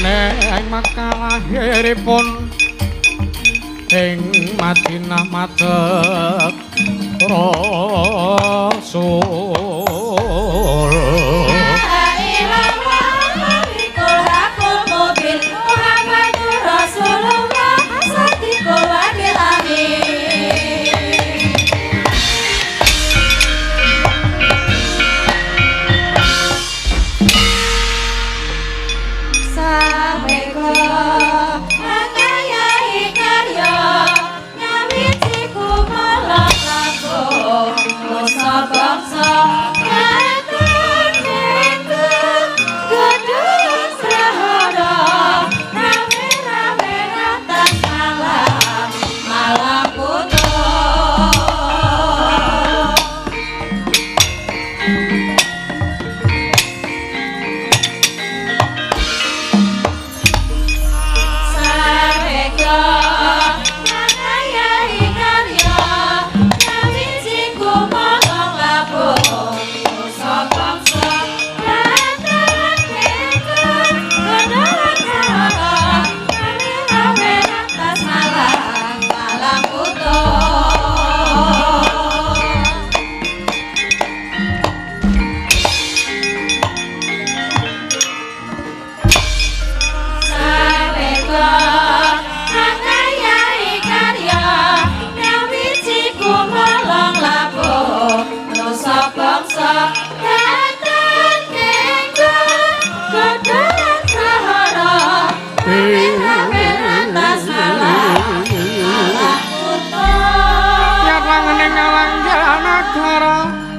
Neng Mekah lahiripun ing Madinah madeg Rasul.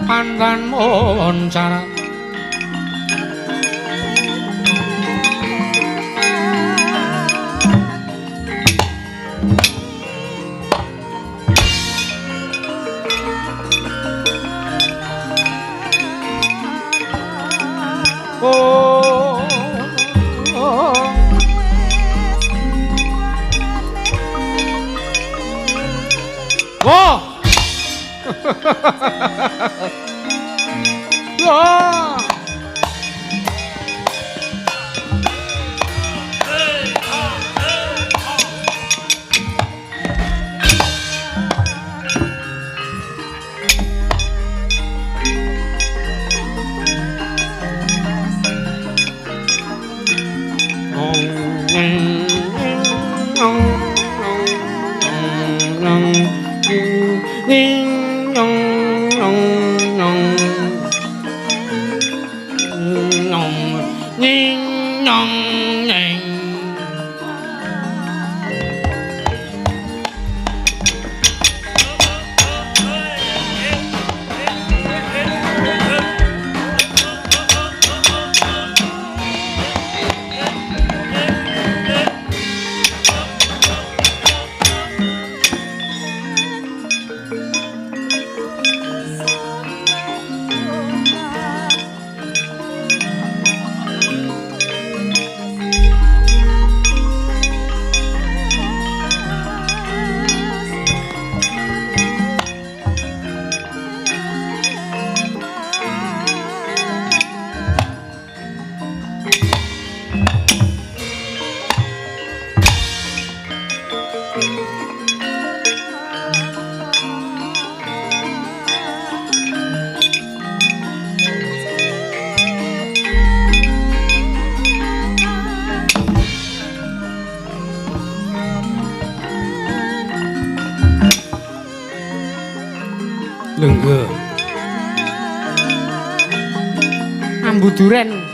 Pandan moncara oh, oh. Oh. Wah. Lungguh. Ambu duren.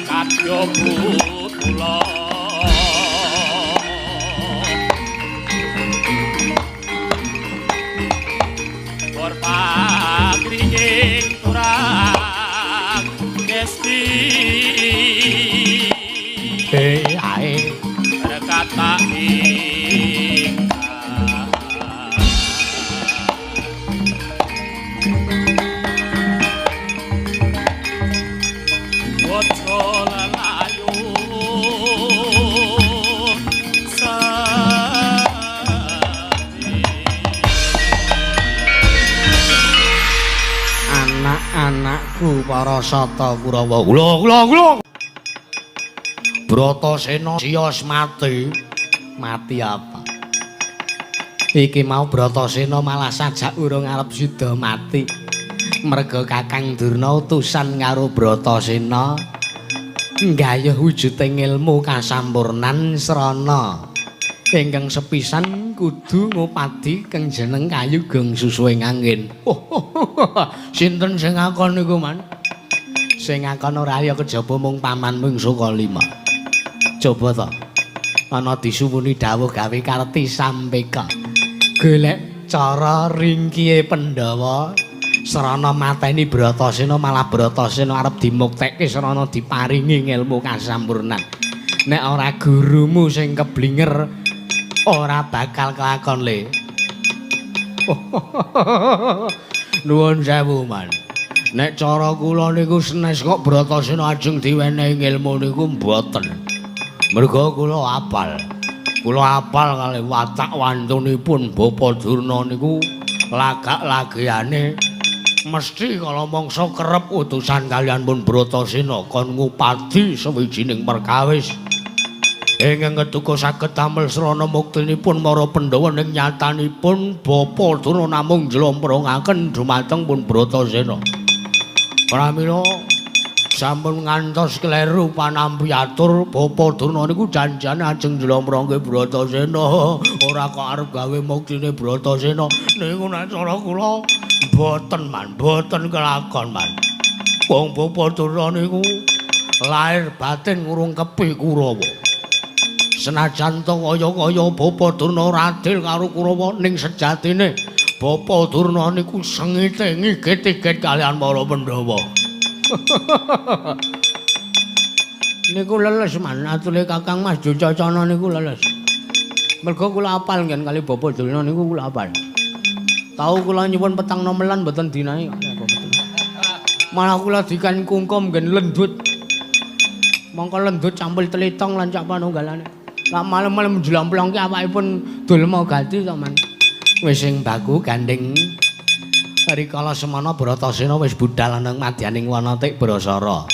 Kadya putula Bor pagringing turang ngesti Ae rekata ing Waca lelayu sati. Anak-anakku para sata Kurawa. Kula kula kula. Bratasena siyos mati. Mati apa? Iki mau Bratasena malah sajak urung arep sida mati. Merga Kakang Durna utusan karo Bratasena nggayuh wujuding ilmu kasampurnan srana. Ingkang sepisan kudu ngupadi kang jeneng kayu geng susuhing angin. Sinten sing ngakon niku, Man? Sing ngakon ora ya kejaba mung pamanmu ing Sukalima. Coba to. Ana disuwuni dawuh gawe karti sampeka. Golek cara ringkihe Pandhawa srana mateni Bratasena, malah Bratasena arep dimuktekke srana diparingi ngelmu kasampurnan. Nek ora gurumu sing keblinger ora bakal kelakon le. Nuwun sewu, Man. Nek cara kula niku senes kok Bratasena ajeng diwenehi ilmu niku mboten. Merga kula apal. Kula apal kalih watak wantunipun Bapa Durna niku lagak-lagiane mesti kala mangsa kerep utusan kaliyan pun Bratasena kon ngupadi sawijining perkawis. Ingkang keduga saged damel srana muktinipun para Pandhawa ning nyatanipun Bapa Durna namung njlomprungaken dumateng pun Bratasena. Pramila sampun ngantos kleru panampi atur Bapa Durna niku janjane ajeng njlomprongke Bratasena, ora kok arep gawe muktine Bratasena. Niku nek cara kula mboten, Man, mboten kelakon, Man. Wong Bapa Durna niku lahir batin ngurungkepi Kurawa. Senajan to kaya-kaya Bapa Durna radil karo Kurawa, ning sejatine Bapa Durna niku sengite ngigit-igit kaliyan para Pandhawa. Niku leles, Man, atule Kakang Mas Ducacana niku leles. Merga kula apal ngen kali Bapa Durna niku kula apal. Tau kula nyuwun petang nomelan mboten dinahi. Malah kula dikan kungkum nggen lendut. Mongko lendut campur telitong lan cak panunggalane. Lah malem-malem njlamplongke awakipun dulma gati to, Man. Wis sing baku gandeng rikala semana Bratasena wis budal nang madyaning wana Tik Brasara.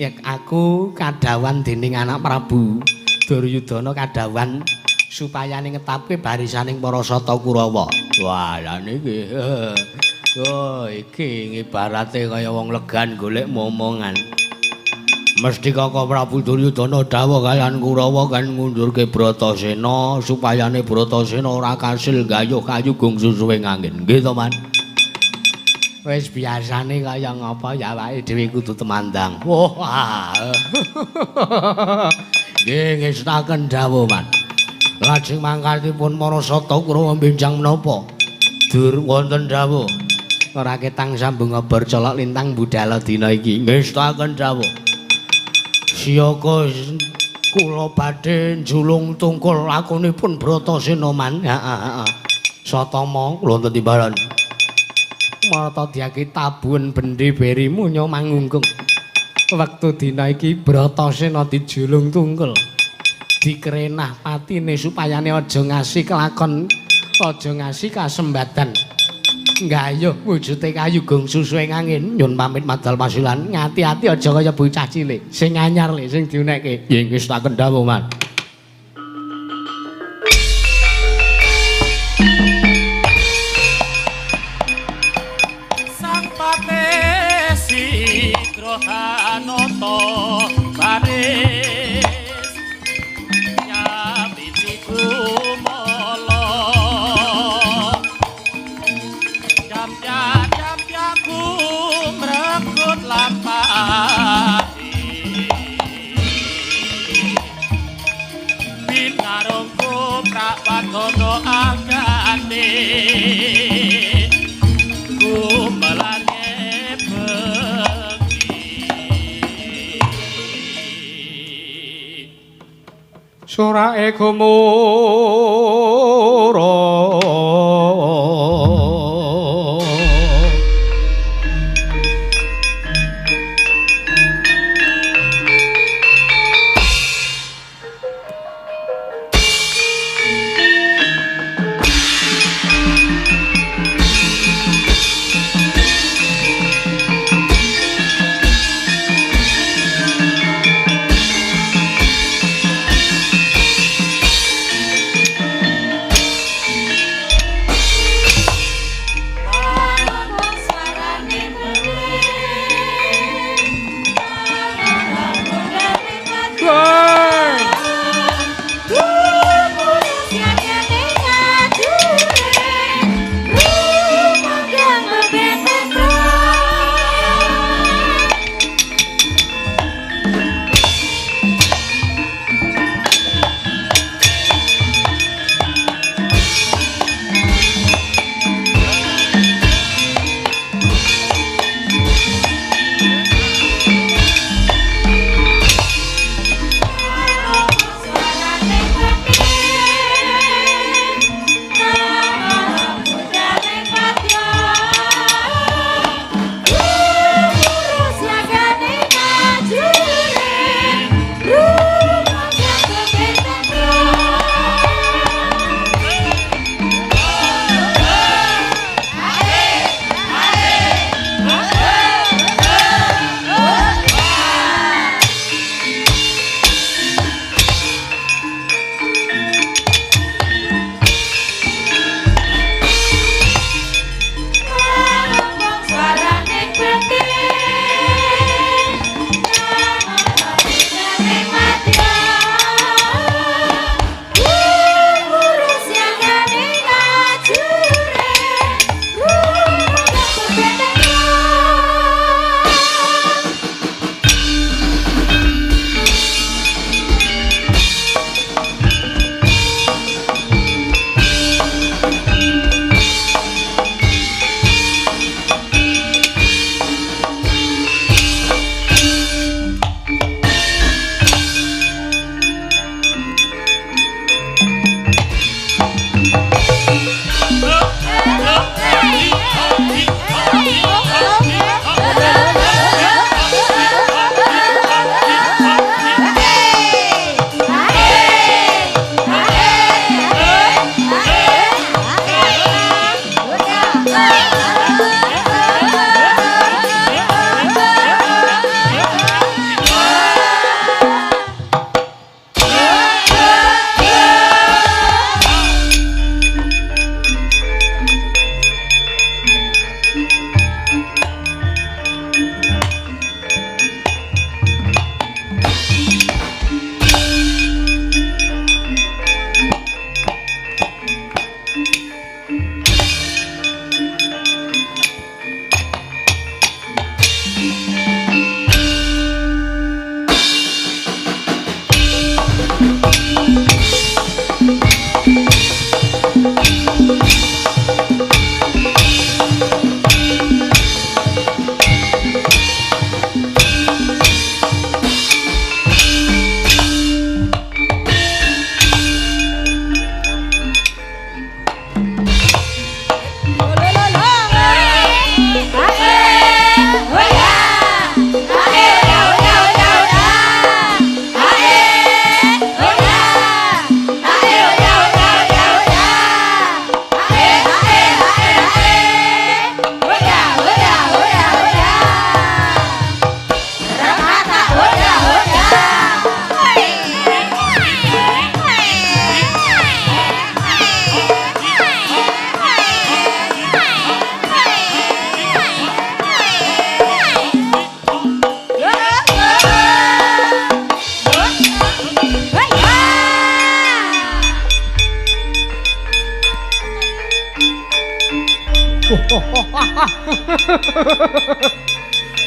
Yek aku kadhawan dening anak Prabu Duryudana kadhawan supayane ngetapke barisaning para sata Kurawa. Wah, lha niki. Oh, iki ibarate kaya wong legan golek momongan. Mesti Kakang Prabu Duryudana dawuh kaliyan Kurawa kan ngundurke Bratasena supayane Bratasena ora kasil gayuh kayu gong susuhing angin. Nggih to, Man? Wis biasane kaya ngapa ya awake dhewe kudu temandang. Wah. Nggih ngestaken dawuh, Man. Lajeng mangkatipun para sata Kurawa benjang menapa? Dur wonten dawuh. Ora ketang sambung obor colok lintang budala dina iki. Ngestaken dawuh. Siyaga kula badhe njulung tungkul lakonipun Bratasena, Man. Heeh, heeh. Satama kula wonten timbalan. Marta diaki tabuhan bendi beri munyo mangungkung. Wektu dina iki Bratasena dijulung tungkul. Dikrenah patine supayane aja ngasih kelakon, aja ngasih kasembadan. Nggayuh wujute kayu gong susuhing angin. Nyun pamit madal pasilan. Ngati-ati aja kaya bocah cilik sing anyar le sing diunekke. Nggih wis tak kendhawuh, Man. Sang Patesi Grohanata baris nyawiji kumala. Damya-damyaku mrekut lampah Binarungku prawadana anggane gumelange bengi. Surake gumura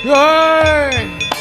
Yeay.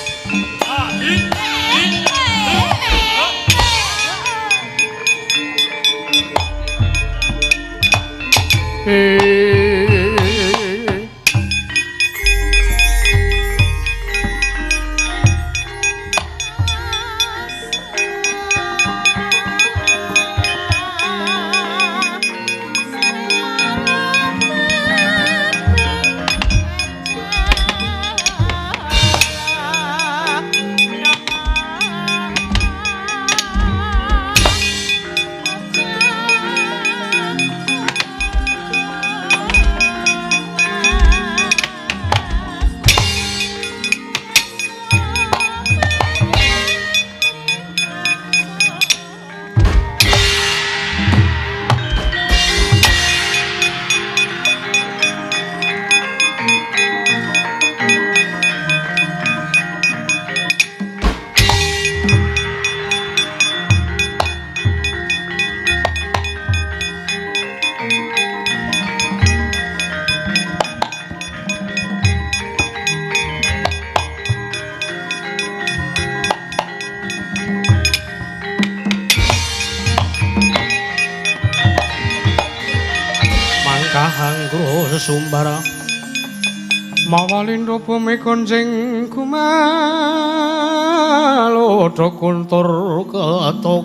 Sumbara mawa lindho bumi gonjing gumalodha kuntur ketuk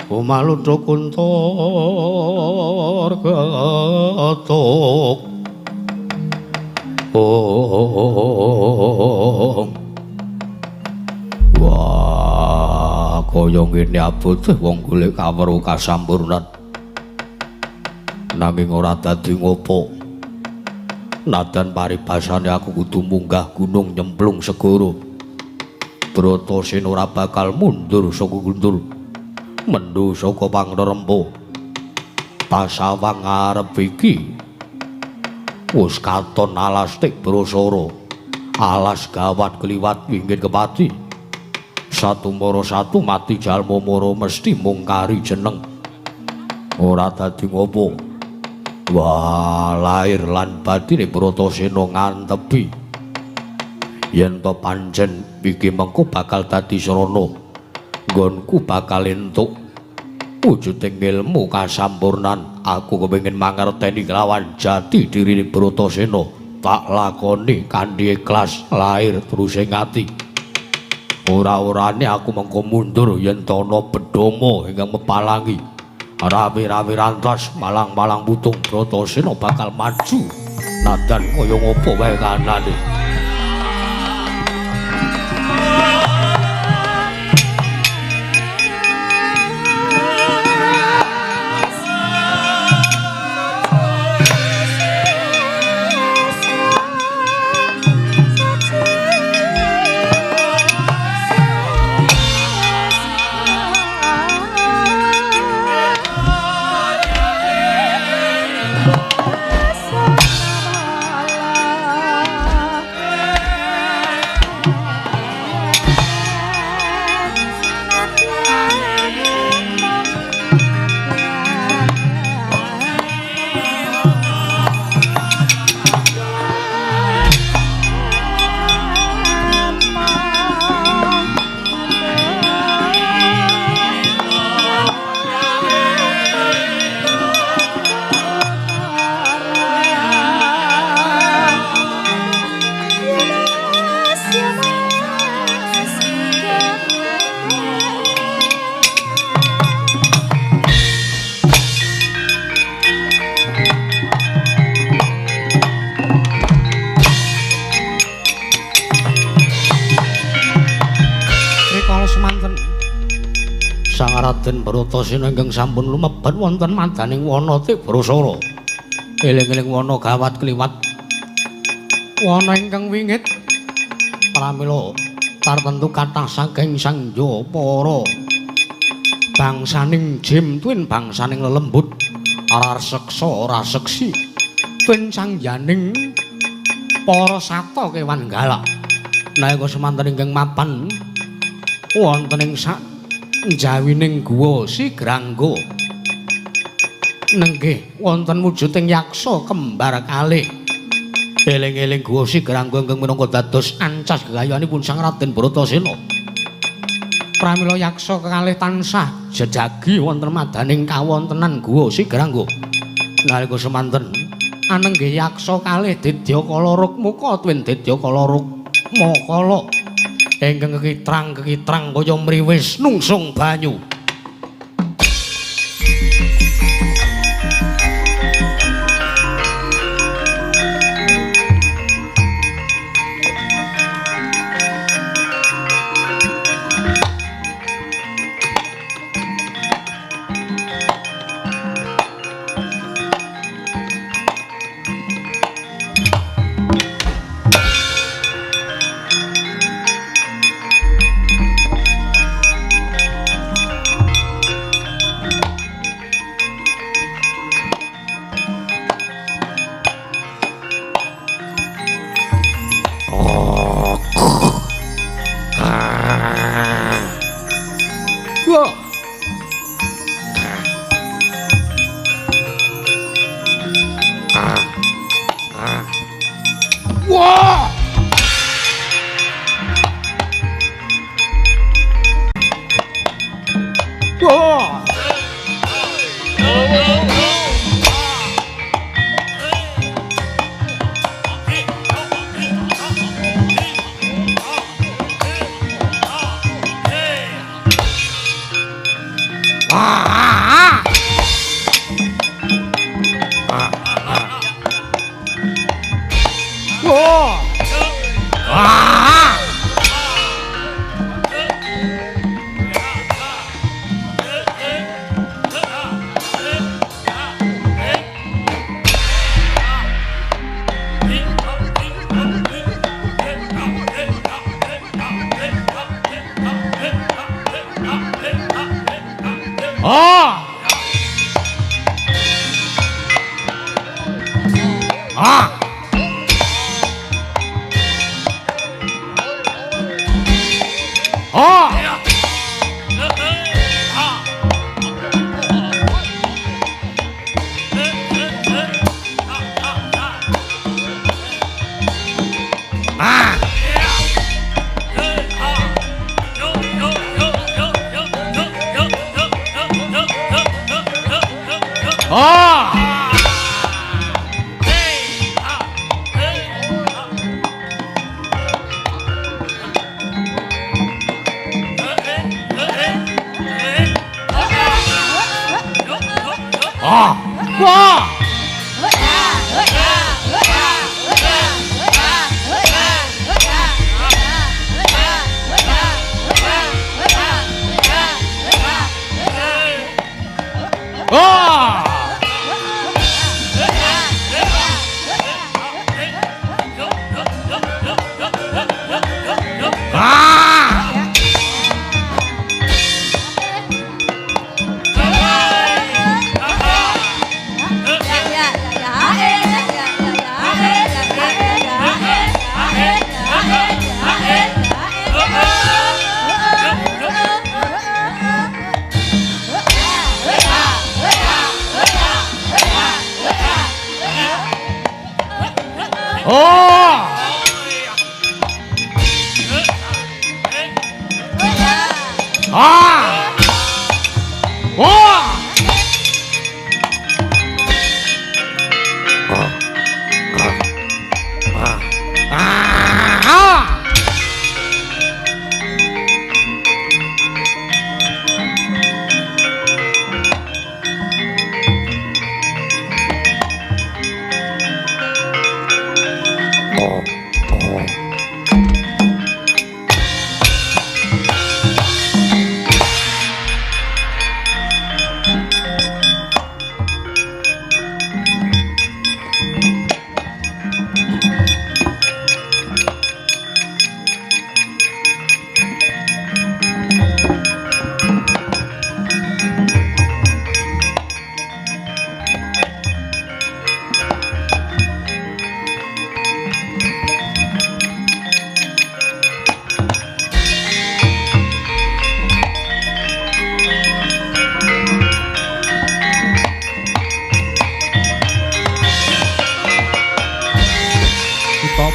gumalodha kuntur ketuk. Wah, kaya ngene abote wong golek kawruh kasampurnan. Nanging ora dadi ngopo. Nadan paribasane aku kudu munggah gunung nyemplung segara. Bratasena ora bakal mundur saka guntur. Mendhu saka pangrempo. Pasawang ngarep iki wis katon alas tik brasara. Alas gawat kliwat wingin kepati. Satu moro satu mati jalma moro mesti mungkari jeneng. Ora dadi ngopo. Wah, lahir lan batine Bratasena ngantepi yen to pancen iki mengko bakal dadi srana nggonku bakal entuk wujuding ilmu kasampurnan. Aku kepengin mangerteni kelawan jati dirine Bratasena, tak lakoni kanthi ikhlas lahir terus ing ati. Ora-orane aku mengko mundur yen to ana bedhoma ingkang mepalangi. Rawi-rawi rantas malang-malang putung Bratasena bakal maju nadan kaya ngopo wae kanane. Sang Raden Bratasena ingkang sampun lumebet wonten madaning wana Tibrasara. Eling-eling wana gawat kliwat wana ingkang wingit pramila tartentu kathah saking Sang Japara bangsaning jim tuwin bangsaning lelembut ora seksa ora seksi tuwin sangyaning para sata kewan galak. Nalika semanten ingkang mapan wonten ing sak njawining guwa Sigrangga nenggih wonten wujuding yaksa kembar kalih. Eling-eling guwa Sigrangga ingkang minangka dados ancas gegayanipun Sang Raden Bratasena. Pramila yaksa kekalih tansah jejagi wonten madaning kawontenan Guwa Sigrangga. Nalika semanten anenggih yaksa kalih Didyakala Rukmuka tuwin Didyakala Rukmakala ingkang kekitrang-kekitrang kaya mriwis nungsung banyu.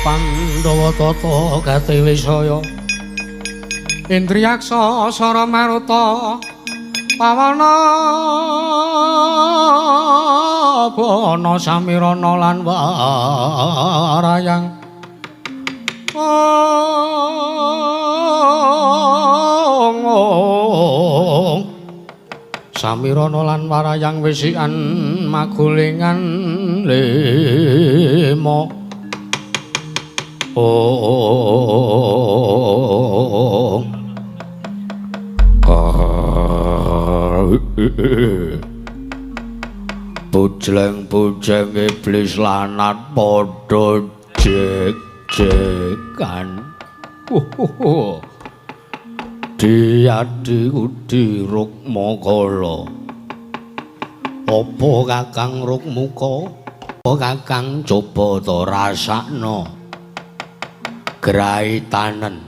Pandhawa tata gati wisaya Indriyaksa Sara Maruta Pawana Bana Samirana lan Warayang. Ong Samirana lan Warayang wisikan magulingan lima. Ong Bujleng-bujeng iblis lanat padha jek-jekan. Diadi Udi Rukmakala. Apa Kakang Rukmuka? Kakang coba to rasakno. Graitanen.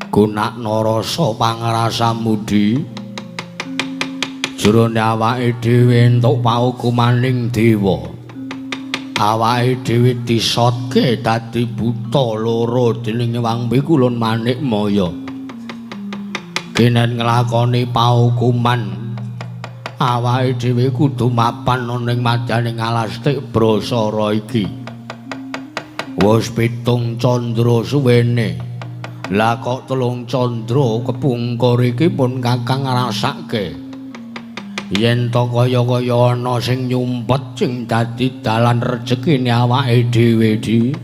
Gunakno rasa pangrasamu di. Jroning awake dhewe entuk paukumaning dewa. Awake dhewe disotke dadi buta loro dening Wang Pikulun Manik Maya. Kenen nglakoni paukuman, awake dhewe kudu mapan ana ing madyaning alas Tik Brasara iki. Wis 7 candra suwene. Lah kok 3 candra kepungkur iki pun Kakang ngrasake. Yen to kaya-kaya ana sing nyumpet sing dadi dalan rejekine awake dhewe di.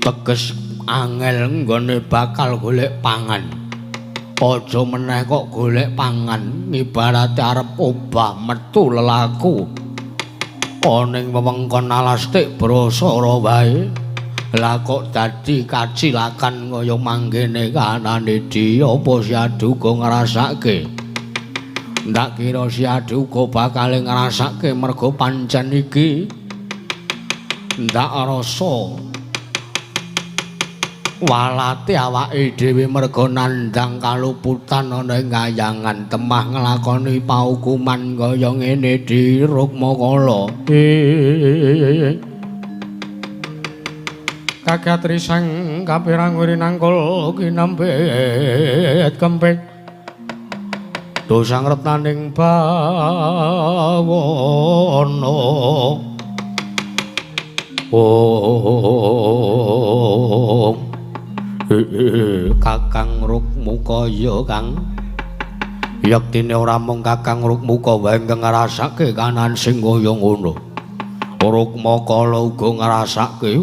Teges angel nggone bakal golek pangan. Aja meneh kok golek pangan, ibarate arep obah metu lelaku. Ana ing wewengkon alas Tik Brasara wae. Lah kok dadi kacilakan kaya manggene kanane di, apa siaduga ngrasake? Ndak kira siaduga bakal ngrasake merga pancen iki ndak rasa walate awake dhewe merga nandhang kaluputan ana ing kayangan temah nglakoni paukuman kaya ngene di Rukmakala. Kagat risang kapirang wirinangkul kinambet kempit. Dosang retnaning bawana. Ong Kakang Rukmuka ya Kang. Yektine ora mung Kakang Rukmuka wae ingkang ngrasake kanan sing kaya ngono. Rukmakala uga ngrasake.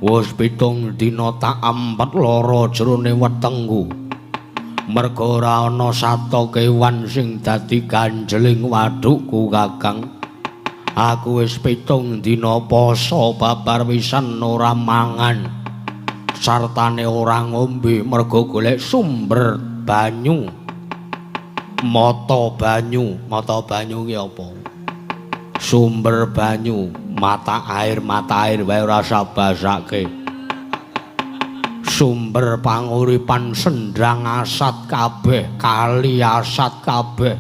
Wis 7 dina tak ampet lara jroning wetengku. Merga ora ana sato kewan sing dadi ganjeling wadukku Kakang. Aku wis 7 dina poso babar wisan ora mangan. Sartane ora ngombe merga golek sumber banyu. Mata banyu, mata banyu ki apa? Sumber banyu, mata air wae ora sabasake. Sumber panguripan sendang asat kabeh, kali asat kabeh.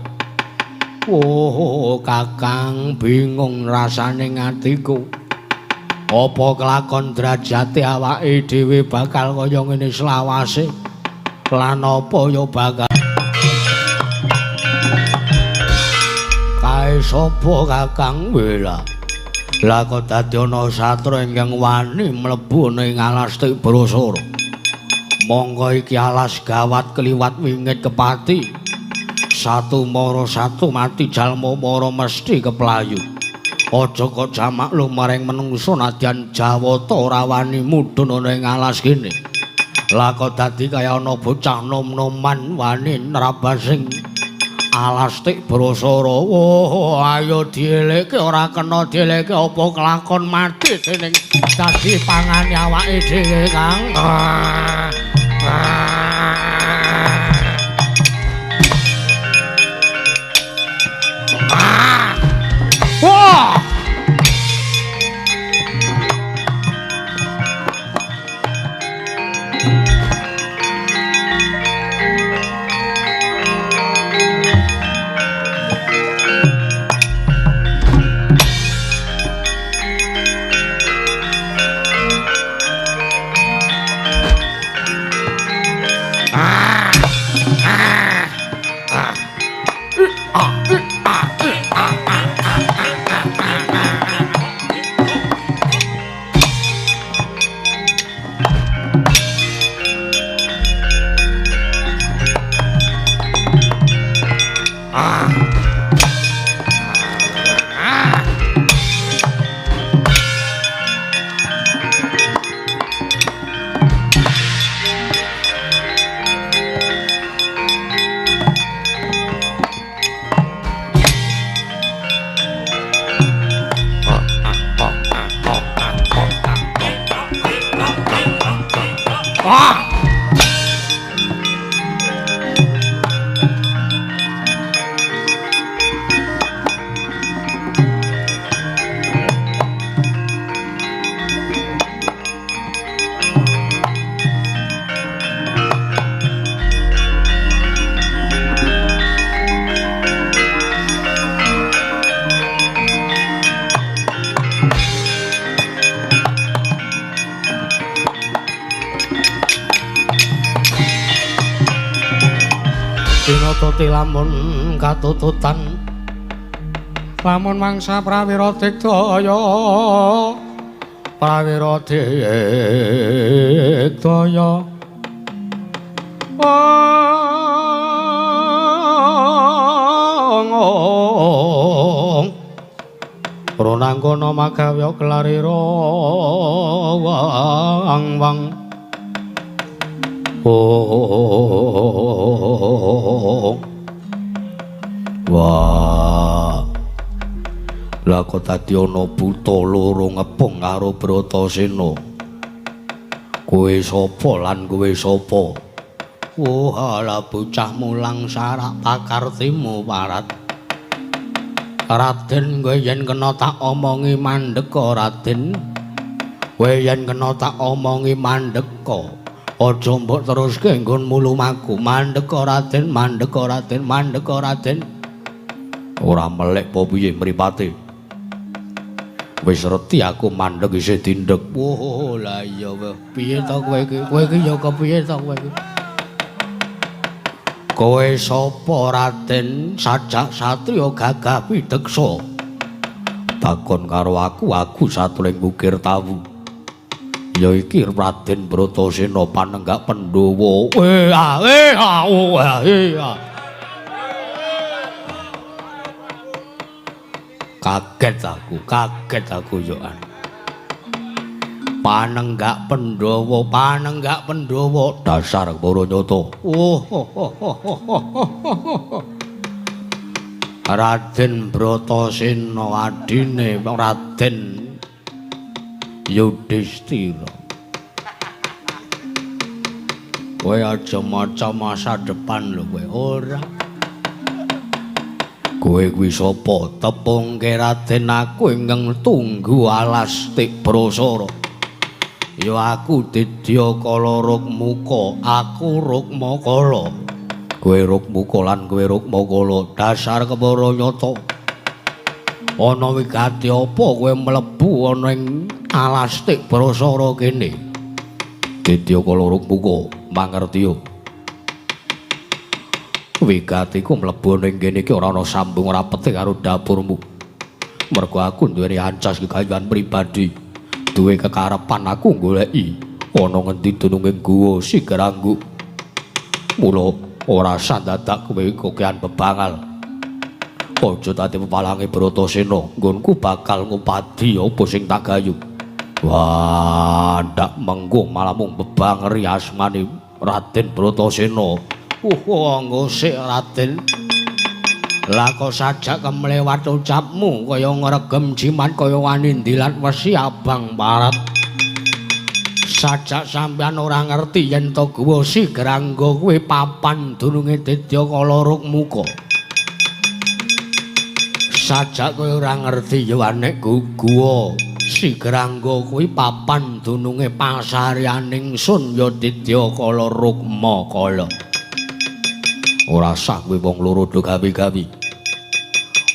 Oh, Kakang bingung rasane atiku. Apa kelakon derajate awake dhewe bakal kaya ngene selawase? Lan apa ya bakal kae sapa Kakang Wela? Lah kok dadi ana satra ingkang wani mlebu ning alas Tik Brasara. Monggo iki alas gawat kliwat wingit kepati. Satu mara satu mati jalma mara mesti keplayu. Aja kok jamak lumaring menungso nadyan Jawata ora wani mudhun ana ing alas kene. Lah kok dadi kaya ana bocah nom-noman wani nrabasing alas Tik Brasara. Oh, ayo dielekke ora kena dielekke apa kelakon mati dening dadi pangane awake dhewe Kang. Wah! Ati lamun katututan lamun mangsa prawira digdaya prawira digdaya ong Ronangkana magawya kelarira wang wang oh. Wah, lah kok dadi ana buta loro ngepung karo Bratasena. Kowe sapa lan kowe sapa? Wah, lah bocah mulang sarak pakartimu parat. Raden, kowe yen kena tak omongi mandeka, Raden. Kowe yen kena tak omongi mandeka. Aja mbok teruske nggonmu lumaku. Mandeka Raden, mandeka Raden, mandeka Raden. Ora melek apa piye mripate. Wis reti aku mandek isih dindek. Oh, lah iya piye to kowe iki? Kowe iki ya kepiye to kowe iki? Kowe sapa Raden? Sajak satriya gagah pideksa. Takon karo aku, aku satuling ukir tawu. Ya iki Raden Bratasena panenggak Pandhawa. Kaget aku yo an. Panenggak Pandhawa, panenggak Pandhawa, dasar para nyata. Oh. Raden Bratasena adine Raden Yudhistira. Kowe aja maca masa depan lho kowe. Ora. Kowe kuwi sapa? Tepungke Raden aku ingkang tunggu alas Tibrasara. Ya aku Didya Kala Rukmuka, aku Rukmakala. Kowe Rukmuka lan kowe Rukmakala, dasar kepara nyata. Ana wigati apa kowe mlebu ana ing alas Tibrasara kene? Didya Kala Rukmuka, mangertiya. Wigatiku mlebu ning kene iki ora ana sambung rapete karo dapurmu. Mergo aku duweni ancas kekayaan pribadi, duwe kekarepan aku goleki ana ngendi dununge guwa Sigranggu. Mula ora sandadak kowe kokean bebangal. Aja dadi pepalange Bratasena, nggonku bakal ngupadi apa sing tak gayu. Wah, ndak mengko malah mung bebangeri asmane Raden Bratasena. Anggo sik Raden. Lah kok sajak kemlewat ucapmu kaya ngregem jimat kaya wani ndilat wesi abang parat. Sajak sampeyan ora ngerti yen to guwa Sigrangga kuwi papan dununge Didya Kala Rukmuka. Sajak kowe ora ngerti ya nek guwa Sigrangga kuwi papan dununge pasaryaning sun ya Didya Kala Rukmakala. Ora sah kowe wong loro do gawe-gawe.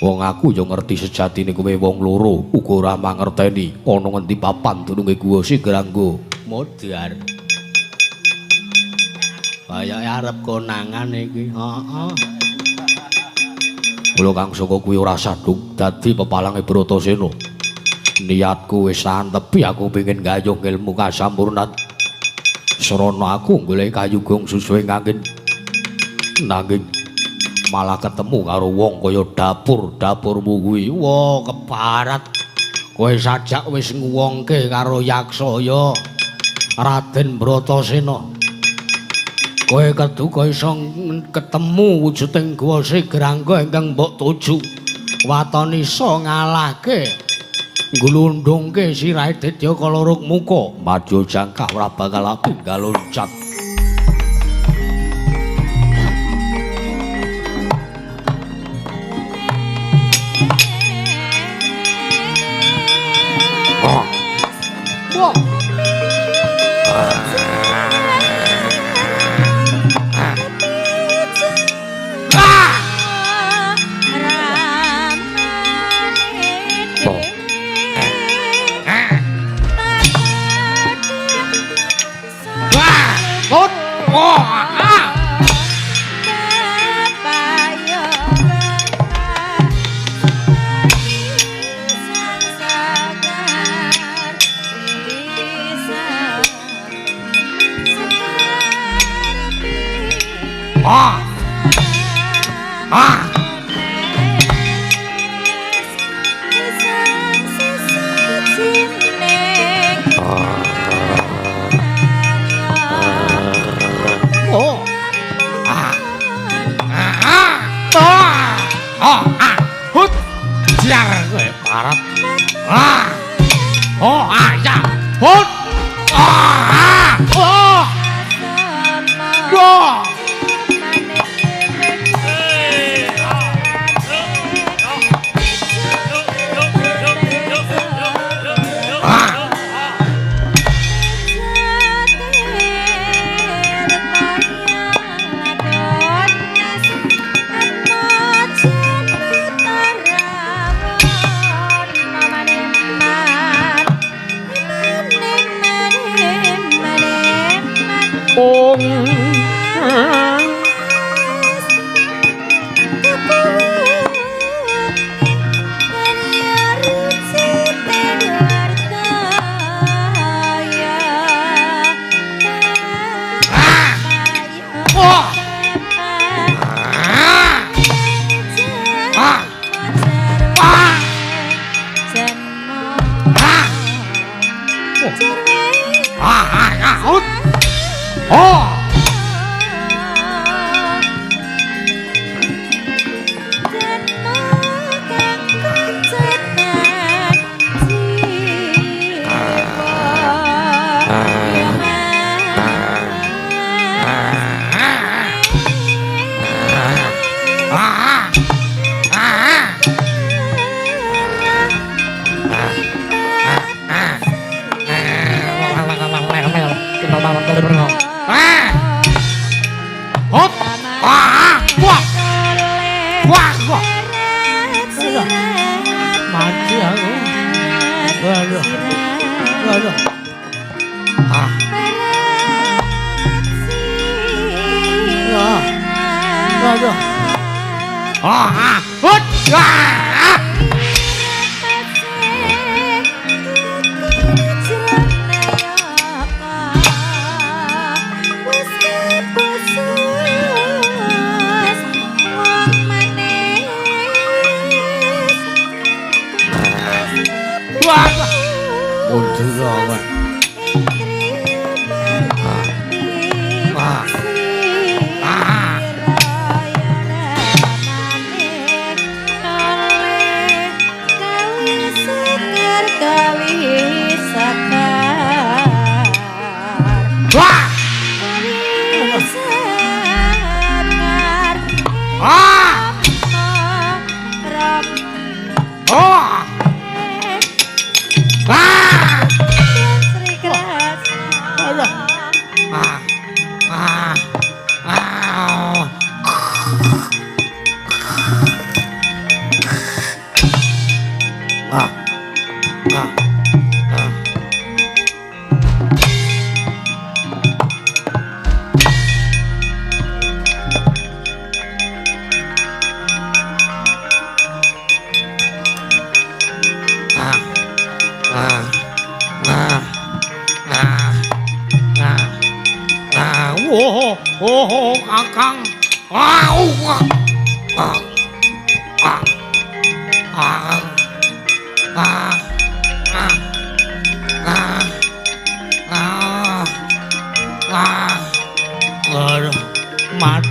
Wong aku ya ngerti sejatine kowe wong loro uga ora mangerteni ana ngendi papan dununge guwa Sigrangga. Modar. Kayake arep konangan iki. Heeh. Mula kang saka kuwi ora sadung dadi pepalange Bratasena. Niatku wis antepi aku pengin gayuh ilmu kasampurnan. Srana aku golek kayu gong susuhe ngangin. Nanging malah ketemu karo wong kaya dapur-dapurmu kuwi. Wah, keparat. Kowe sajak wis nguwongke karo yaksa ya Raden Bratasena. Kowe keduga iso ketemu wujuding Guwa Sigrangga ingkang mbok tuju. Waton iso ngalahke nglundhungke sirahe Didya Kala Rukmuka. Maju jangkah ora bakal tinggal loncat. Wah! Ah. Oh. Ah. Ah. Ah. Oh. Ah. Hut. Jar kowe parat. Ah. Oh, ah ya. Hut. Ah. Oh. Oh.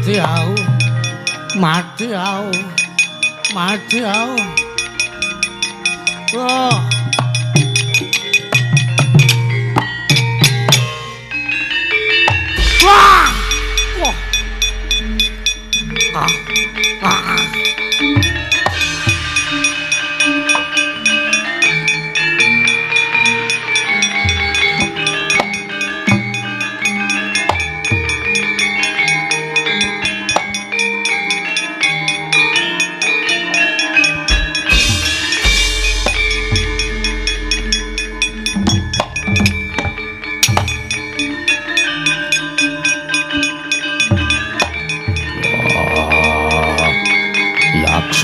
Mati aku. Mati aku. Mati aku. Oh. Wah. Wah. Ah. Ah.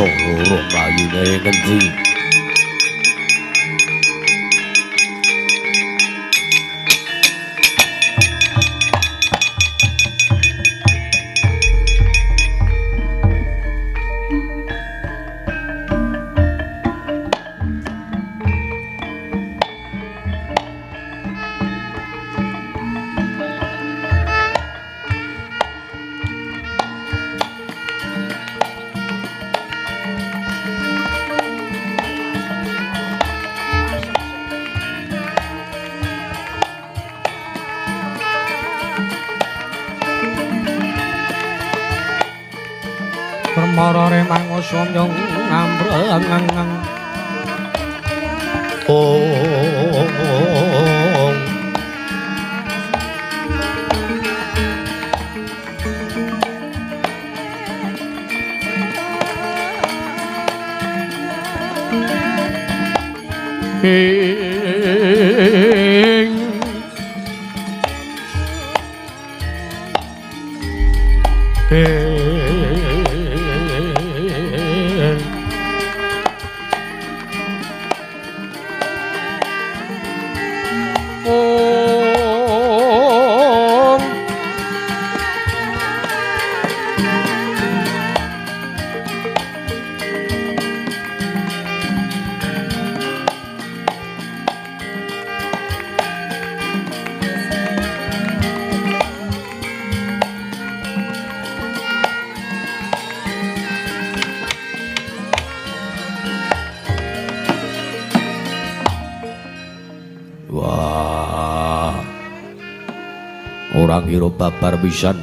Loro mlayune ngendi? Bathara Remangusa nyung ngambreng. Ong ing ong. Wah, ora ngira babar pisan.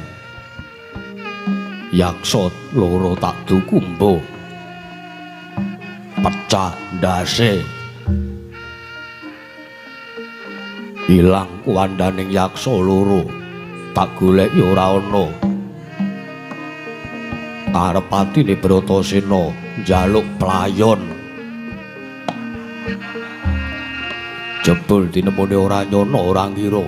Yaksa loro tak dukumbo. Pecah ndase. Ilang kuwandaning yaksa loro. Tak goleki ora ana. Arep atine Bratasena njaluk playon. Jebul tinemune ora nyono ora ngira.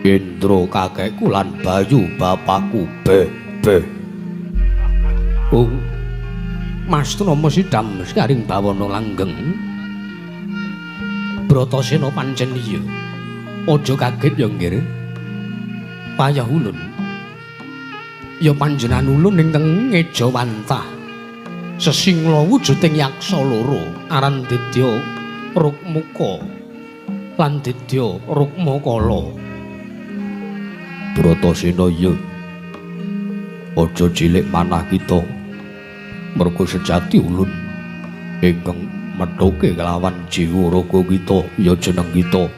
Indra kakekku lan Bayu bapakku be be. Ung Mas Trama sidam sekaring bawana langgeng. Bratasena pancen iya. Aja kaget ya nggir. Payah ulun. Ya panjenengan ulun ingkang ngejawantah. Sesingla wujuding yaksa loro aran Didya Rukmuka lan Didya Rukmakala. Bratasena iya. Aja cilik manah kita. Mergo sejati ulun ingkang methuke kelawan jiwa raga kita ya jeneng kita.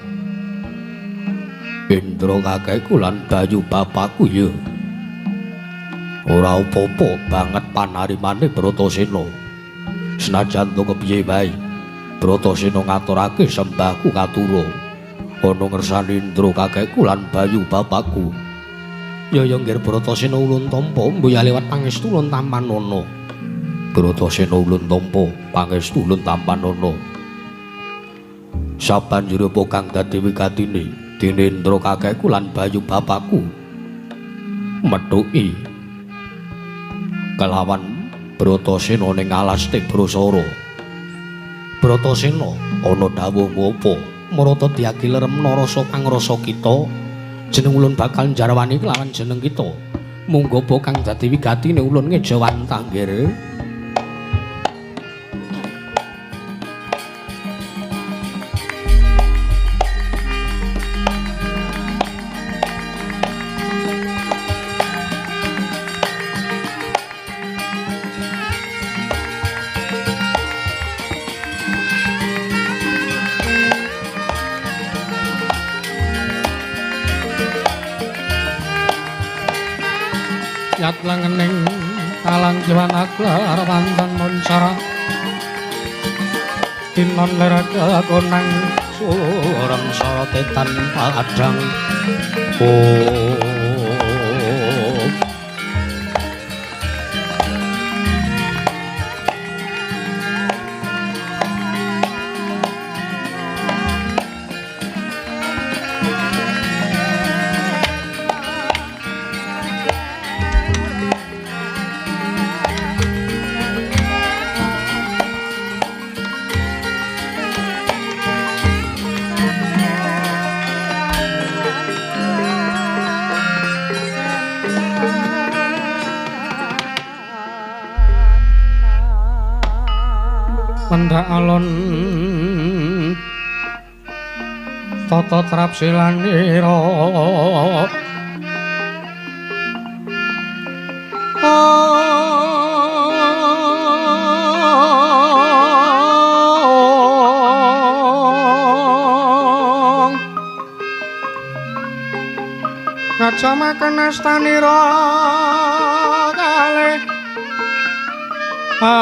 Indra kakekku lan Bayu bapakku ya. Ora apa-apa banget panarimane Bratasena. Senajan to kepiye wae Bratasena ngaturake sembahku katura ana ngersane Indra kakekku lan Bayu bapakku. Ya ya nggir Bratasena ulun tampa mbuya liwat pangestu ulun tampanana. Bratasena ulun tampa pangestu ulun tampanana. Sabanjure apa kang dadi wigatine dene Indra kakekku lan Bayu bapakku methuki kelawan Bratasena ning alas Tibrasara. Bratasena ana dawuh ngopo? Marata diagi leremna rasa pangrasa kita, jeneng ulun bakal njarwani kelawan jeneng kita. Munggo apa kang dadi wigatine ulun ngejawantah nggir. Yat langening talang jiwan aklar pantan moncara tinon ler konang surem sorotetan padang. Oh Mendak alon tata trapsilanira ngajamaken astanira kalih Astanira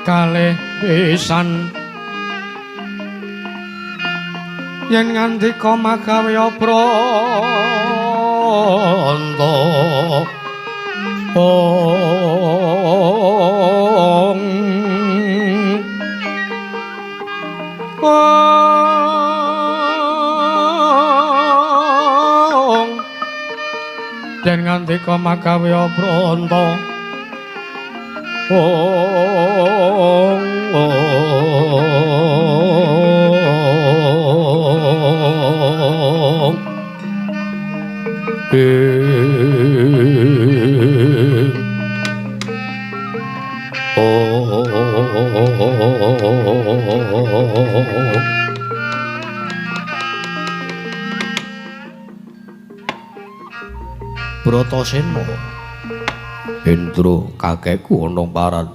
kalih pisan yen ngandika magawe pranta ong ong yen ngandika magawe pranta ong ong Bratasena Indra kakekku ana paran.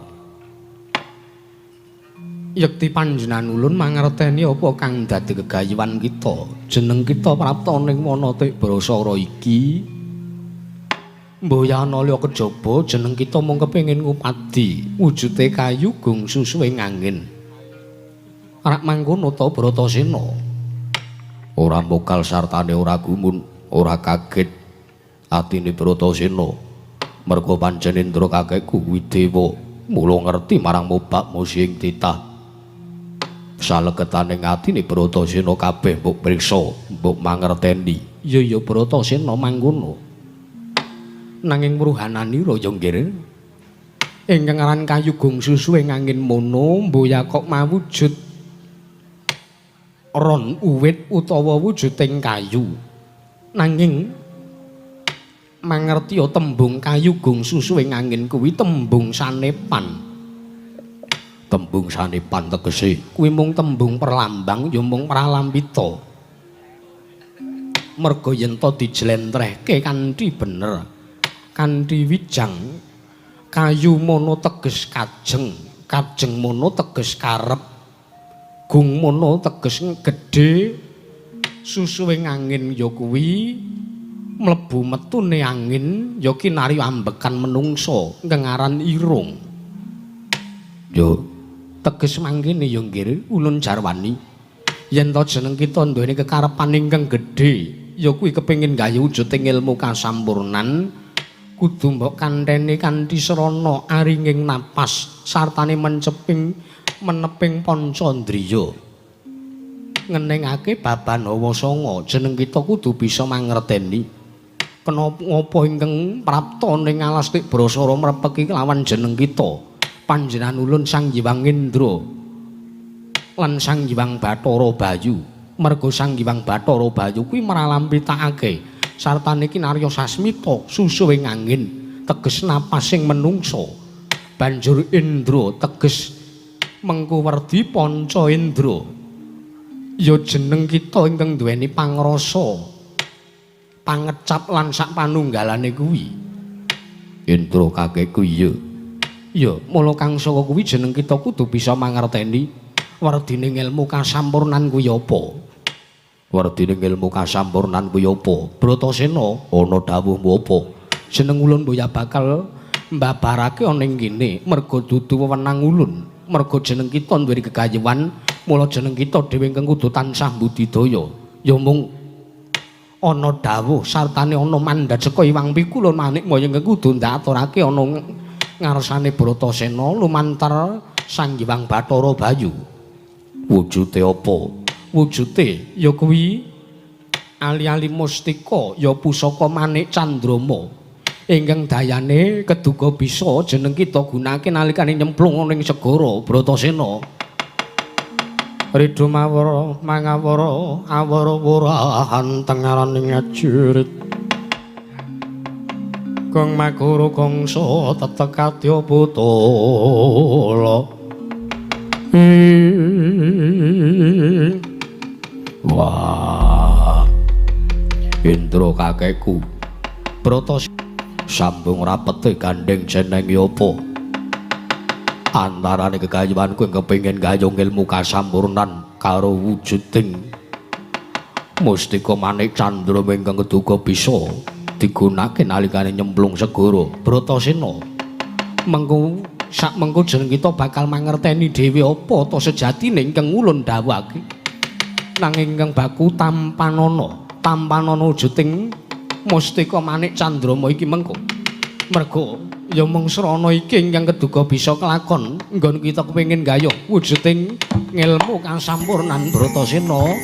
Yekti panjenengan ulun mangerteni apa kang dadi gegayuhan kita. Jeneng kita prapta ning wana Tibrasara iki. Mboyana liya kejaba jeneng kita mung kepengin ngupadi wujute kayu gung susuhe ngangin. Rak mangkono ta Bratasena? Ora mokal sartane ora gumun, ora kaget atine Bratasena. Merga pancen Indra kakekku kuwi dewa, mula ngerti marang mobak musi ing titah. Saleketane atine Bratasena kabeh mbok priksa, mbok mangerteni. Ya ya Bratasena mangkono. Nanging mruhananira ya nggih. Ingkang aran kayu gung susuhe ngangin mono mboya kok mawujud ron uwit utawa wujuding kayu. Nanging mangertiya tembung kayu gung susuhe ngangin kuwi tembung sanepan. Tembung sanepan tegese kuwi mung tembung perlambang ya mung pralampita. Merga yen to dijlentrehke kanthi bener, kanthi wijang, kayu mono teges kajeng, kajeng mono teges karep, gung mono teges gedhe, susuhe ngangin ya kuwi mlebu metune angin ya kinarya ambekan menungsa ngengaran irung. Yo teges mangkene ya nggih ulun jarwani yen to jeneng kita duweni kekarepan ingkang gedhe ya kuwi kepengin gawe wujuding ilmu kasampurnan kudu mbok kantheni kanthi srana aringing napas sartane menceping meneping pancandriya ngeningake baban hawa sanga jeneng kita kudu bisa mangerteni kenapa ngopo ingkang prapta ning alas Tibrasara mrepeki kelawan jeneng kita panjenengan ulun Sang Hyang Indra lan Sang Hyang Bathara Bayu. Merga Sang Hyang Bathara Bayu kuwi mralampitakake sartane kinarya sasmita susuhe ngangin teges napasing menungsa. Banjur Indra teges mengku werdi panca indra. Ya jeneng kita ingkang duweni pangrasa, pangecap lan sak panunggalane kuwi. Indra kakekku iya. Ya, mula kang saka kuwi jeneng kita kudu bisa mangerteni werdine ilmu kasampurnan kuwi apa. Werdine ilmu kasampurnan kuwi apa? Bratasena ana dawuhmu apa? Jeneng ulun mboya bakal mbabarake ana ing kene merga dudu wewenang ulun. Merga jeneng kita duweni gegayuhan, mula jeneng kita dhewe ingkang kudu tansah budidaya. Ya mung ana dawuh sartane ana mandat saka Hyang Pikulun Manikmaya ingkang kudu ndaturake ana ngarsane Bratasena lumantar Sang Hyang Bathara Bayu. Wujude apa? Wujude ya kuwi ali-ali mustika ya pusaka manik Candrama ingkang dayane keduga bisa jeneng kita gunake nalikane nyemplung ning segara Bratasena. Ridho mawara mangawara awara wurahan tengaraning ajurit Kang makuru kangsa tetek kadya putala. Wah, Indra kakekku Brata sambung rapete gandeng jenenge apa? Antarane gegayuhanku ing kepengin gayung ilmu kasampurnan karo wujuding Mustika Manik Candra ingkang keduga bisa digunakake nalikane nyemplung segara. Bratasena, mengko sak mengko jeneng kita bakal mangerteni dhewe apa ta sejatine ingkang ulun dawuhake. Nanging ingkang baku tampanana, tampanana wujuding Mustika Manik Candrama iki mengko. Merga ya mung srana iki ingkang keduga bisa kelakon nggon kita kepengin gayuh wujuding ngelmu kasampurnan Bratasena.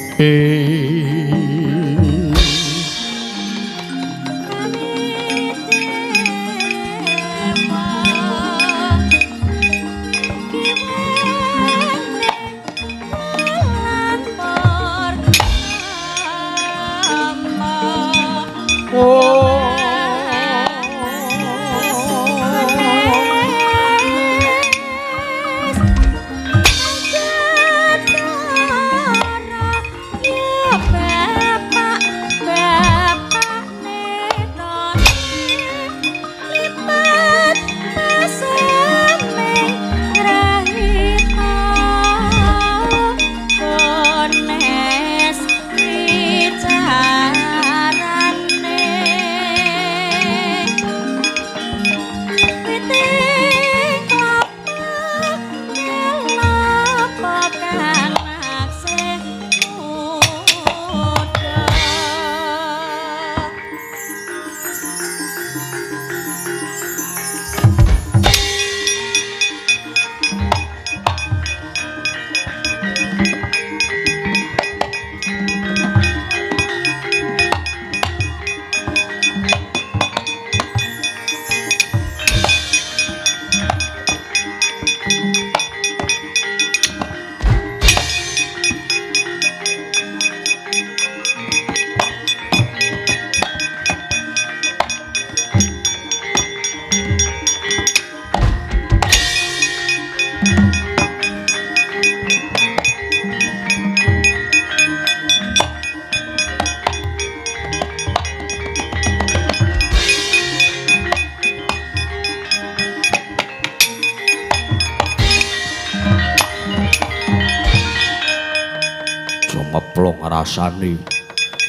Rasane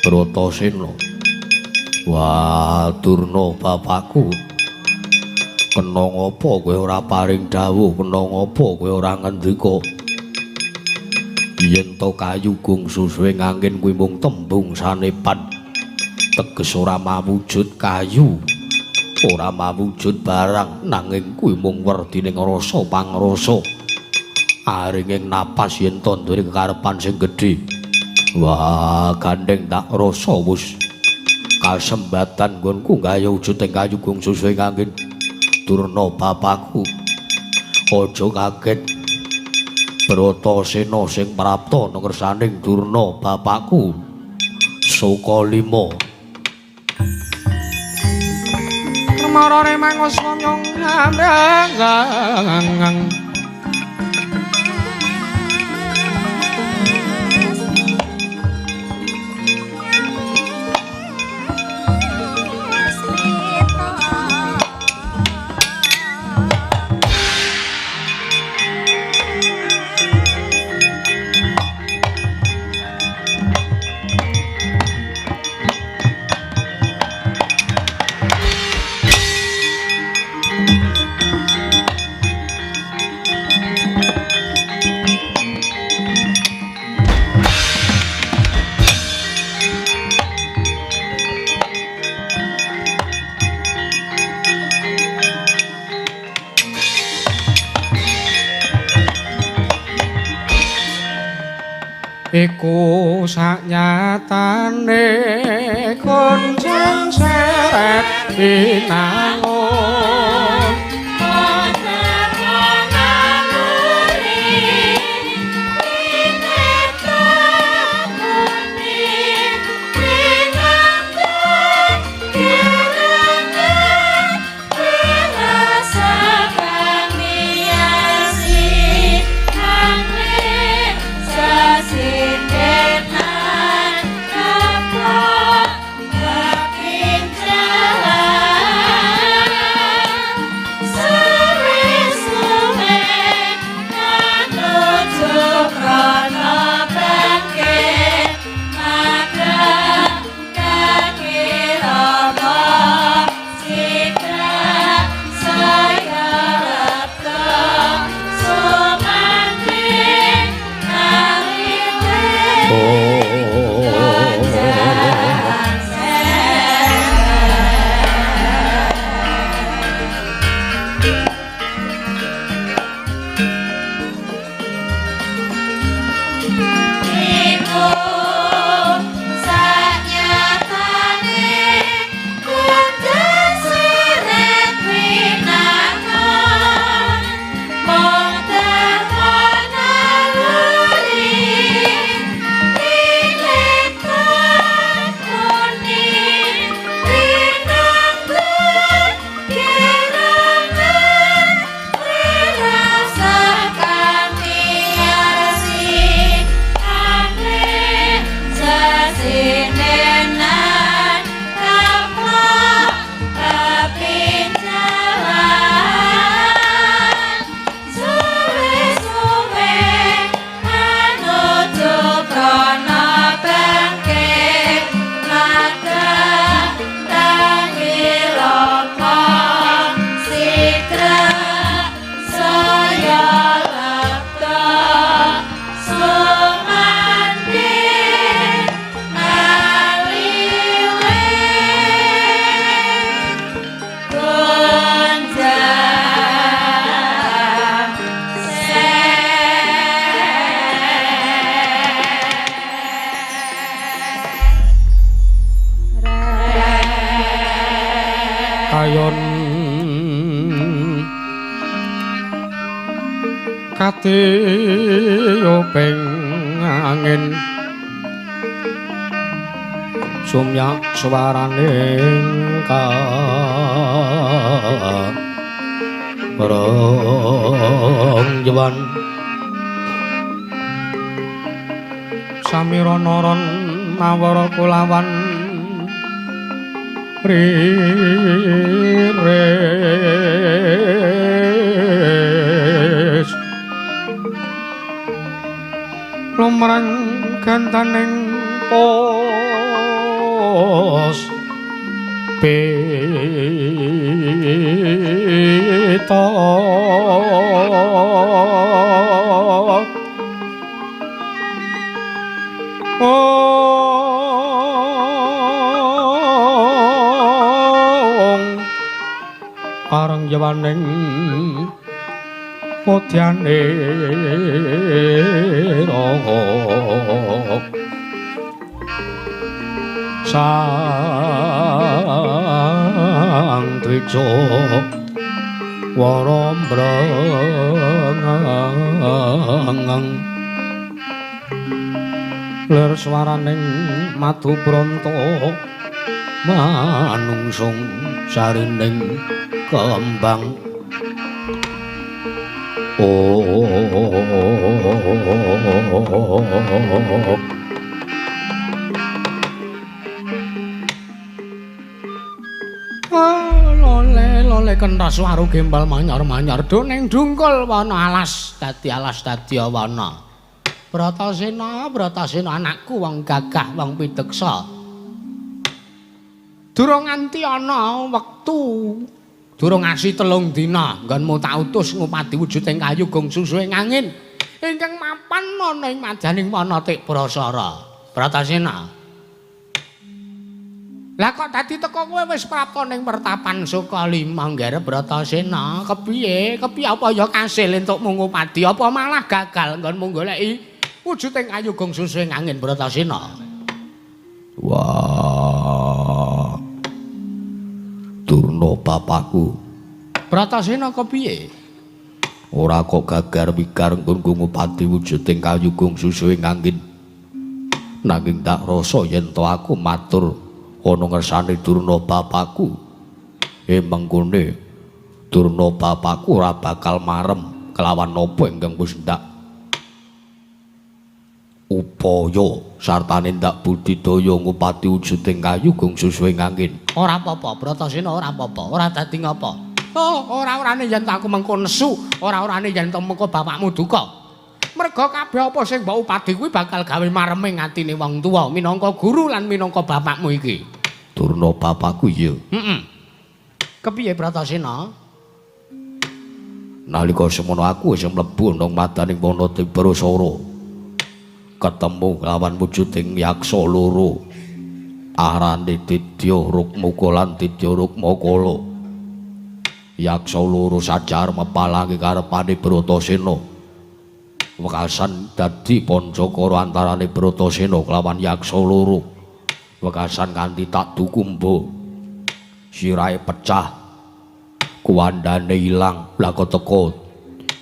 Bratasena. Wah, Durna bapakku. Kena ngapa kowe ora paring dawuh, kena ngapa kowe ora ngendika? Yen to kayu gung susuhe ngangin kuwi mung tembung sanepan. Teges ora mawujud kayu, ora mawujud barang, nanging kuwi mung werdining rasa pangrasa. Aringing napas yen to duwe kekarepan sing gedhe. Wah, gandeng tak rasa wis kasembatan nggonku gawe wujuding kayu gung susuhe ngangin. Durna bapakku, aja kaget. Bratasena sing prapta nang ngersaning Durna bapakku. Sukalima. Marane mangoswa nyong ngang. Iku saknyatane kuncen seret binangun. Sindenan kapok kepincahan. Kesindenan kaplok kepincelan suwe-suwe anuju krana bangkit madang tangi loka sidra saya lepta sumanding aliwe gonjang Kayon katiyuping angin sumyak swaraning karengjewan samira naran mawara kulawan riris lumrang gantaning pos pita ong parengjewaning podyane sang dwija wara mbrengeng lir swaraning madu bronto manungsung sarining kembang. Oh, lole lole kentas waru gembal manyar-manyar do ning dungkul wana alas dadi alas dadi wana. Bratasena, Bratasena anakku wong gagah wong pideksa. Durung nganti ana wektu, durung asi 3 dina nggonmu tak utus ngupadi wujuding kayu gong susuhing angin ingkang mapan ana ing madyaning wana Tibrasara. Bratasena. Lah kok dadi teko kowe wis prapta ning pertapan Sukalima nggere Bratasena, kepiye? Kepiye apa ya kasil entukmu ngupadi apa malah gagal nggonmu goleki wujuding kayu gong susuhing angin Bratasena? Wah. Durna bapakku. Bratasena kepiye? Ora kok gagar wigar nggonku ngupadi wujuding kayu gong susuhing angin. Nanging tak rasa yen to aku matur ana ngersane Durna bapakku. Mengkone Durna bapakku ora bakal marem kelawan napa ingkang wis ndak upaya sartane ndak budidaya ngupati wujuding kayu gong susuhing angin. Ora apa-apa Bratasena, ora apa-apa, ora dadi ngapa. Oh, ora-orane yen aku mengko nesu, ora-orane yen to mengko bapakmu duka. Merga kabeh apa sing mbok upadi kuwi bakal gawe mareming atine wong tuwa minangka guru lan minangka bapakmu iki. Durna bapakku iya. Heeh. Kepiye Bratasena? Nalika semono aku wis mlebu nang madaning wana Tibrasara. Ketemu lawan wujuding yaksa loro. Arane Didya Rukmaka lan Didya Rukmakala. Yaksa loro sajar mepalangi karepane Bratasena. Wekasan dadi pancakara antarane Bratasena kelawan yaksa loro. Wekasan kanthi tak dukumba. Sirahe pecah. Kuwandane ilang, lha teka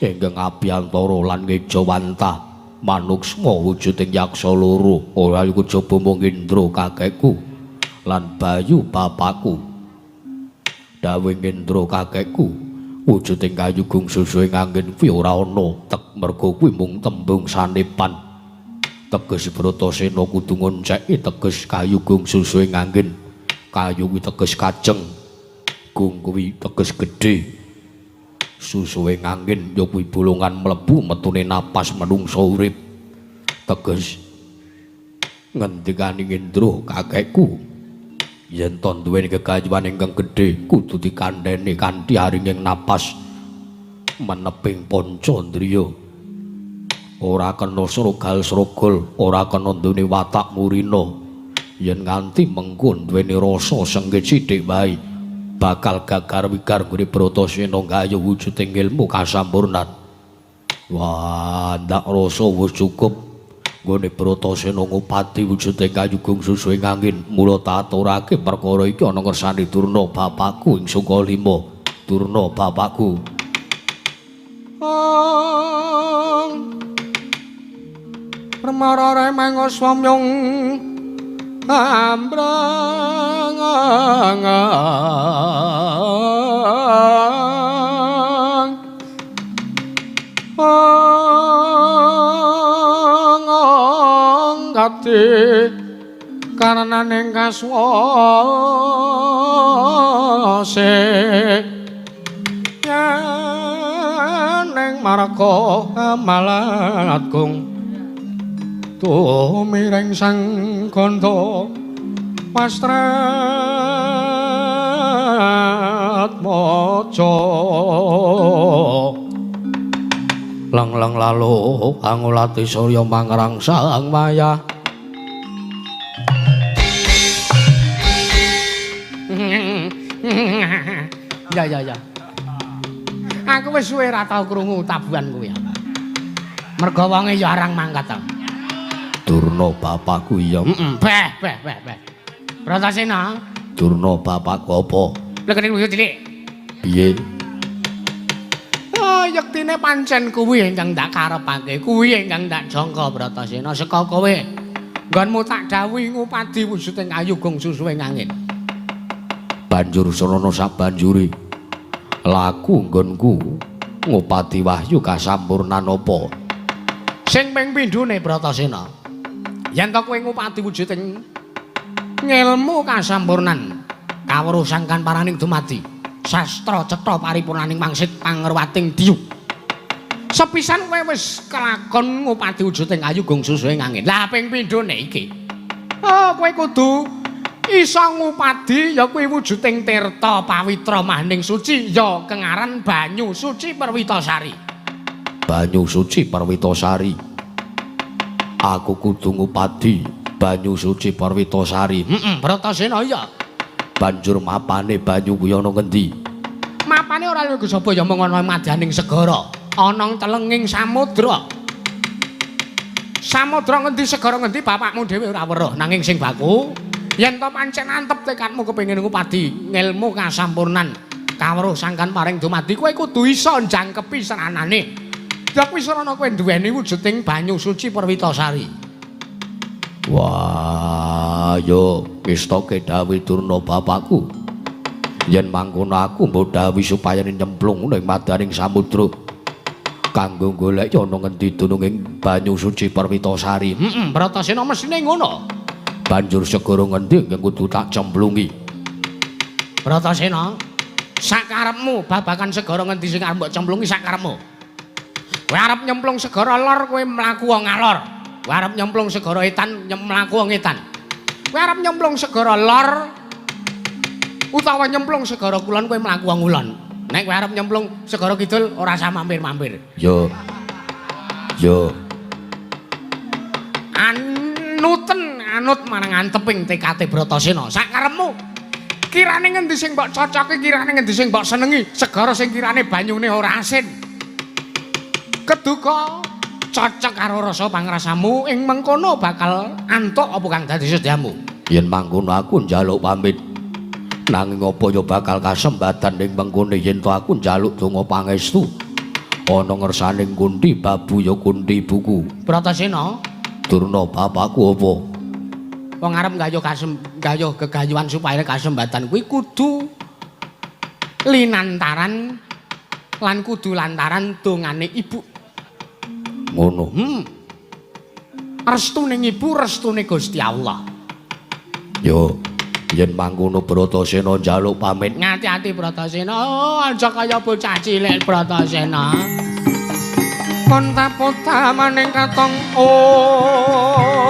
ingkang abiyantara lan ngejawantah manuksma wujuding yaksa loro. Ora iku jaba mung Indra kakekku lan Bayu bapakku. Dawuh Indra kakekku, wujuding kayu gung susuhing angin kuwi ora ana tek merga kuwi mung tembung sanepan. Teges Bratasena kudu ngonceki teges kayu gung susuhe ngangin. Kayu kuwi teges kajeng. Gung kuwi teges gedhe. Susuhe ngangin ya kuwi bolongan mlebu metune napas menungsa urip. Teges ngendikane Indra kakekku yen to duweni gegayuhan ingkang gedhe kudu dikandheni kanthi aringing napas meneping pancandriya. Ora kena srogal-srogol, ora kena duweni watak murina. Yen nganti mengko duweni rasa sengit sithik wae bakal gagar wigar nggone Bratasena gayuh wujuding ilmu kasampurnan. Wah, ndak rasa wis cukup nggone Bratasena ngupati wujuding kayu gung susuhe ngangin. Mula tak aturake perkara iki ana ngersane Durna bapakku ing Sukalima. Durna bapakku. Permara remeng swamyong ambrang gati karenaning kaswase yen marga amalat gung tumireng sang gandha pastrat maca Leng-leng lalu angulati surya mangrangsang wayah. Ya ya ya. Aku wis suwe ra tau krungu tabuhan kuwi. Mergo wonge ya arang mangkat ta. Durna bapakku iya. Heeh, beh beh beh beh. Bratasena. Durna bapakku apa? Lha kene kuwi cilik. Piye? Oh, yektine pancen kuwi ingkang tak karepake, kuwi ingkang tak jangka Bratasena saka kowe. Nggonmu tak dawuhi ngupadi wujuding kayu gung susuhe ngangin. Banjur sarana sabanjure laku nggonku ngupadi wahyu kasampurnan apa? Sing ping pindhone Bratasena. Yen to kowe ngupadi wujuding ngelmu kasampurnan, kawruh sangkan paraning dumadi, sastra cetha paripurnaning wangsit pangerwating diyu. Sepisan kowe wis kelakon ngupadi wujuding kayu gung susuhe ngangin. Lah ping pindhone iki. Oh, kowe kudu iso ngupadi ya kuwi wujuding tirta pawitra mahning suci ya kengaran banyu suci Perwitasari. Banyu suci Perwitasari. Aku kudu ngupadi banyu suci Perwitasari. Heeh, Bratasena iya. Banjur mapane banyu kuwi ana ngendi? Mapane ora luwih sapa ya mung ana madyaning segara, ana telenging samudra. Samudra ngendi segara ngendi bapakmu dhewe ora weruh, nanging sing baku yen to pancen antep tekadmu kepengin ngupadi ngelmu kasampurnan kawruh sangkan paring dumadi kowe kudu iso njangkepi seranane. Ya kuwi sarana kowe duweni wujuding banyu suci Perwitasari. Wah, yo ngestoke dawuh Durna bapakku. Yen mangkono aku mbok dawuhi supaya nyemplung ning madaning samudra. Kanggo golek ana ngendi dununging banyu suci Perwitasari. Heeh, Bratasena mesthine ngono. Banjur segara ngendi ingkang kudu tak cemplungi? Bratasena, sakarepmu babagan segara ngendi sing arep mbok cemplungi sakarepmu. Kowe arep nyemplung segara lor kowe mlaku ngalor. Kowe arep nyemplung segara etan mlaku ngetan. Kowe arep nyemplung segara lor utawa nyemplung segara kulon kowe mlaku ngulon. Nek kowe arep nyemplung segara kidul ora usah mampir-mampir. Yo. Yo. Anuten anut marang anteping tekate Bratasena. Sakarepmu. Kirane ngendi sing mbok cocoki, kirane ngendi sing mbok senengi, segara sing kirane banyune ora asin. Keduka cocok karo rasa pangrasamu ing mengkono bakal antuk apa kang dadi sedyamu. Yen mangkono aku njaluk pamit. Nanging apa ya bakal kasembatan ing mengkone yen to aku njaluk donga pangestu. Ana ngersaning Kunti babu ya Kunti ibuku. Bratasena, Durna bapakku apa? Wong arep gayuh gayuh gegayuhan supaya kasembatan kuwi kudu linantaran lan kudu lantaran dongane ibu. Ngono. Restune ibu, restune Gusti Allah. Yo, yen mangkono Bratasena njaluk pamit. Ngati-ati Bratasena, oh, aja kaya bocah cilik Bratasena. Kon tapota maning katong om.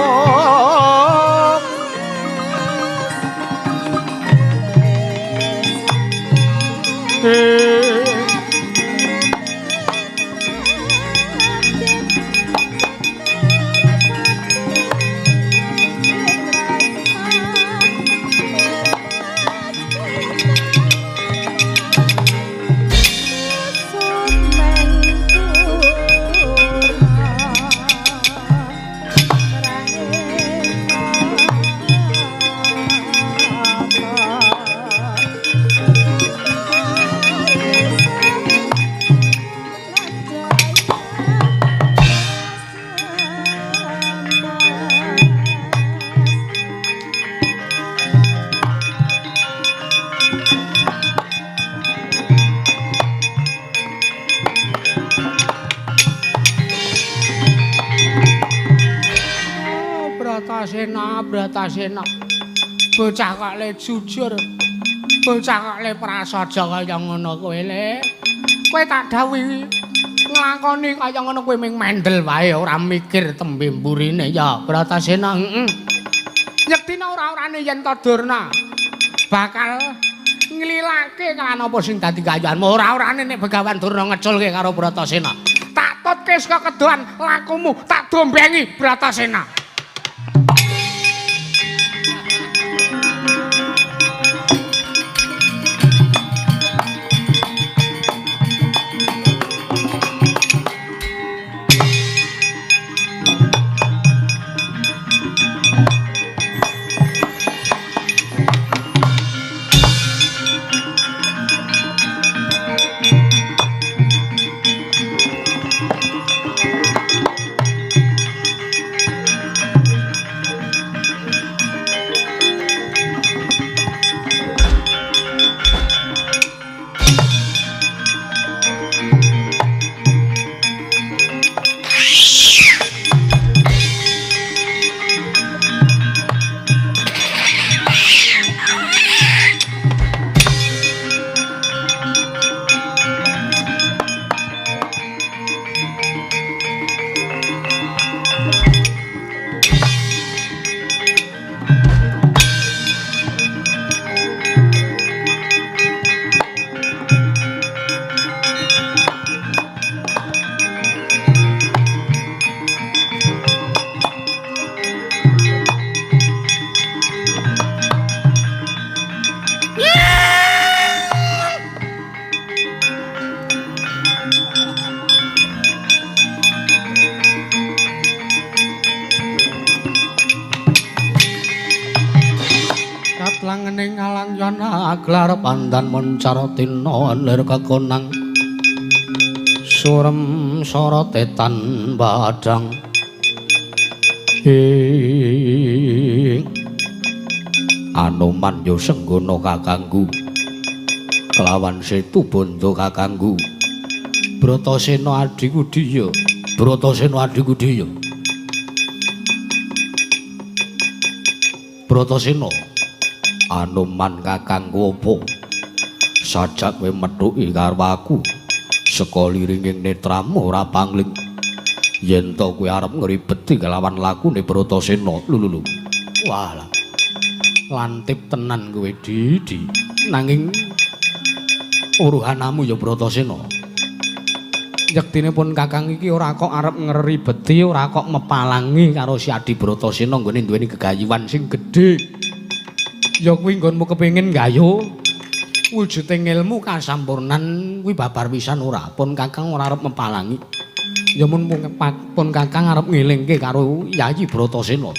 Bratasena, Bratasena. Bocah kok le jujur. Bocah kok le prasaja kaya ngono kowe le. Kowe tak dawuhi nglakoni kaya ngono kowe ming mendel wae ora mikir tembe mburine ya Bratasena. Heeh. Yektine ora-orane yen to Durna bakal nglilake kan apa sing dadi gayanmu. Ora-orane nek Begawan Durna ngeculke karo Bratasena. Tak tutke saka kedohan lakumu, tak dombengi Bratasena. Katlangening alang yana aglar pandan mencar tina lir kekonang surem sorote tan badang ing Anoman yo senggono kakangku kelawan Setu Bondo kakangku Bratasena adhiku dhiya Bratasena adhiku dhiya Bratasena Anoman kakangku apa sajak kowe methuki karo aku saka liringing netramu ora pangling yen to kowe arep ngribeti kelawan lakune Bratasena lho lho wah lantip tenan kowe Didi nanging uruhanamu ya Bratasena yektine pun kakang iki ora kok arep ngribeti ora kok mepalangi karo si Adi Bratasena nggone duweni gegayuhan sing gedhe ya kuwi nggonmu kepengin gayo wujuding ilmu kasampurnan kuwi babar pisan ora pun kakang ora arep mepalangi ya mun pun kakang arep ngelingke karo Yayi Bratasena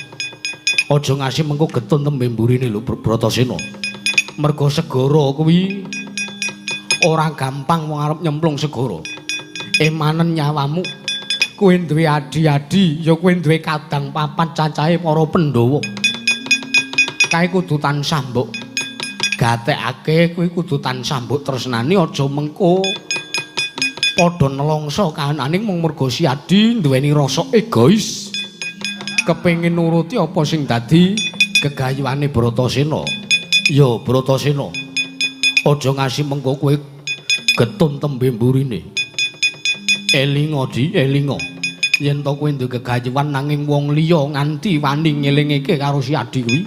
aja ngasi mengko getun tembe mburine lho Bratasena mergo segara kuwi ora gampang wong arep nyemplung segara emanen nyawamu kowe duwe adi-adi ya kowe duwe kadang papat cacahe para Pandhawa kae kudu tansah mbok gatekake kuwi kudu tansah mbok tresnani aja mengko padha nelongso kahanane mung mergo si Adi duweni rasa egois. Kepengin nuruti apa sing dadi gegayuhane Bratasena. Ya Bratasena. Aja ngasi mengko kowe getun tembe mburine. Elinga di, elinga. Yen to kowe duwe gegayuhan nanging wong liya nganti wani ngelingeke karo si Adi kuwi.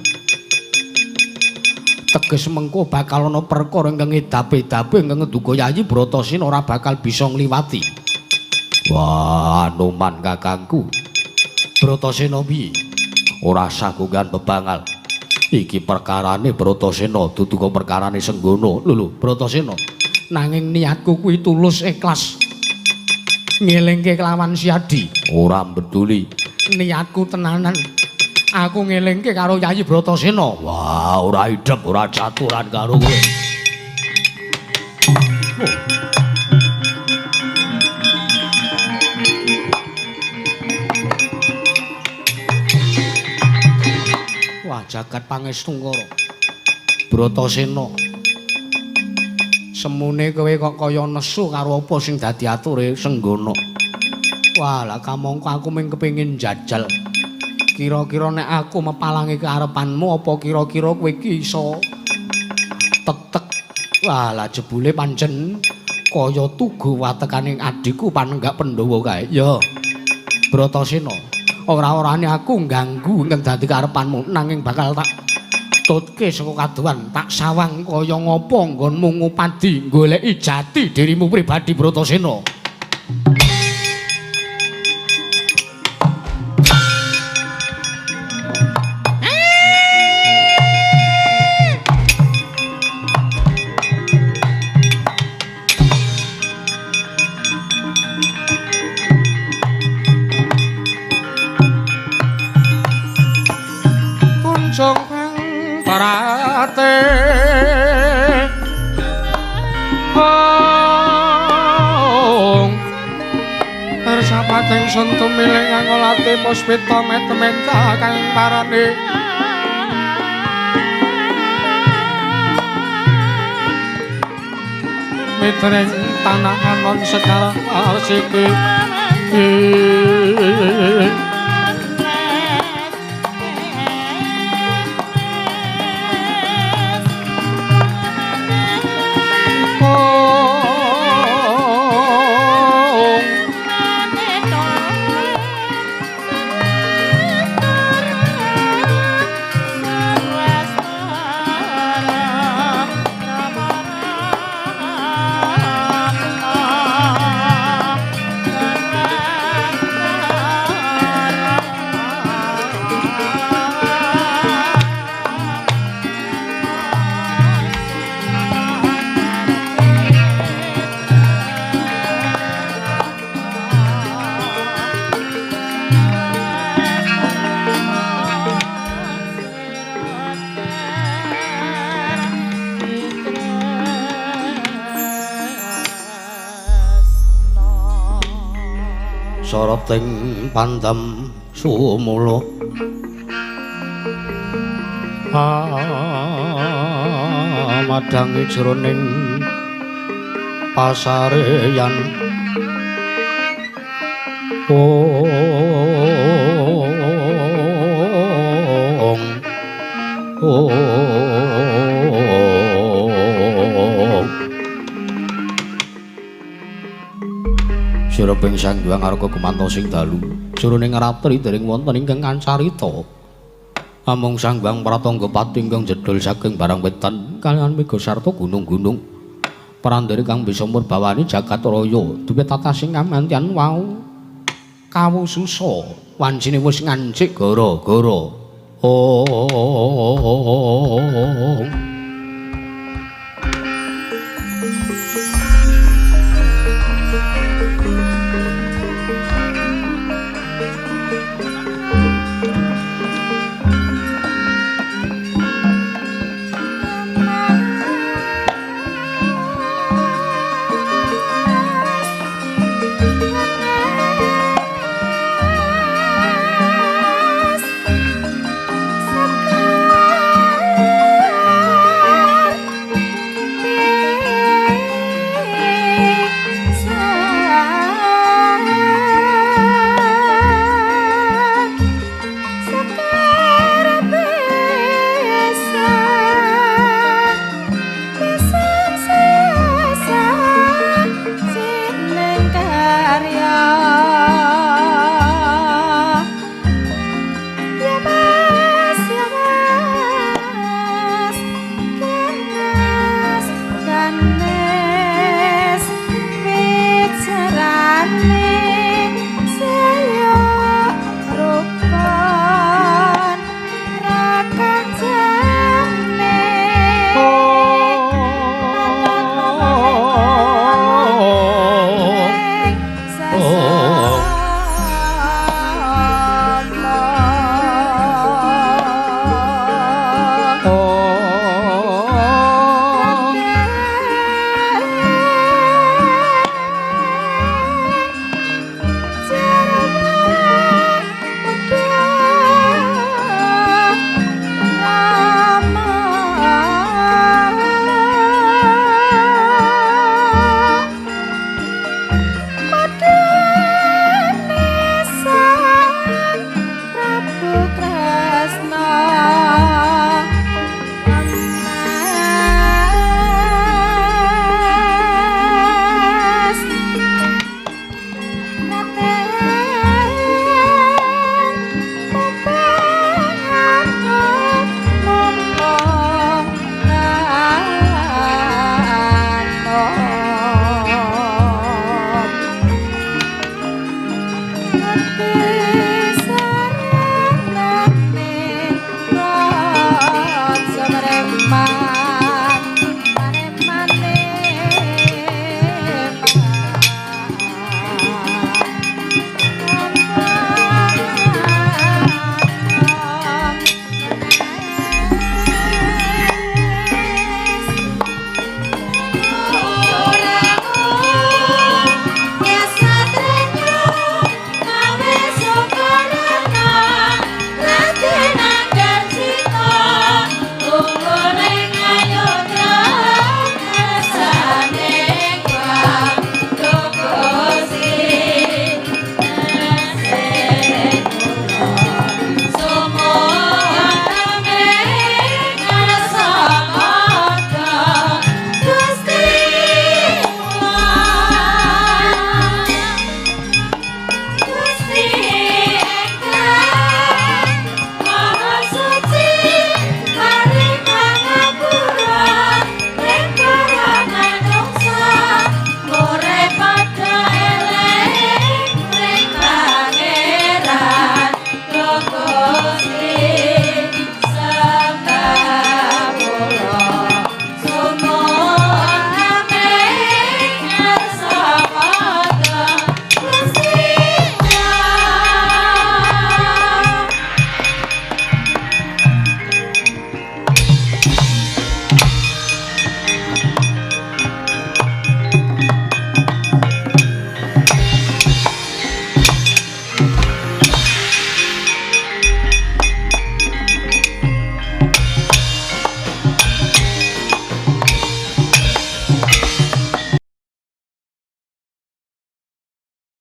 Teges mengko bakal ana perkara ingkang edape-edape ingkang ngeduga Yayi Bratasena ora bakal bisa ngliwati. Wah, Anoman kakangku. Bratasena piye? Ora sagungan bebangal. Iki perkarane Bratasena dudu kok perkarane Senggono. Lho lho, Bratasena. Nanging niatku kuwi tulus ikhlas. Ngelingke kelawan si Adi. Ora mbeduli. Niatku tenanan. Aku ngelingke karo Yayi Bratasena. Wah, ora idep, ora caturan karo kowe. Oh. Wah, jagat pangestungkara. Bratasena. Semune kowe kok kaya nesu karo apa sing dadi ature Senggono. Wah, lah kamangka aku mung kepengin njajal. Kira-kira nek aku mepalangi karepanmu apa kira-kira kowe iki iso tetek. Wah, lah jebule pancen kaya tugu watekane adhiku panenggak Pandhawa kae. Ya. Bratasena, ora-orane aku ngganggu ingkang dadi karepanmu nanging bakal tak tutke saka kadohan, tak sawang kaya ngapa nggonmu ngupadi goleki jati dirimu pribadi Bratasena. Ingsun tumiling angolati puspita metementa kang parane mitring tanah anon secara arsiki. Soroting pandam sumula madangi jroning pasareyan. Ong ong Sireping Sang Hyang Arka gumantos sing dalu jroning ratri dereng wonten ingkang kancarita. Amung Sang Hyang Pratangga Pati ingkang jedul saking barang wetan kaliyan mega sarta gunung-gunung. Pranderi kang bisa murbawani jagat raya duwe tata sing kamantian wau kawususa wancine wis ngancik gara-gara. Ong.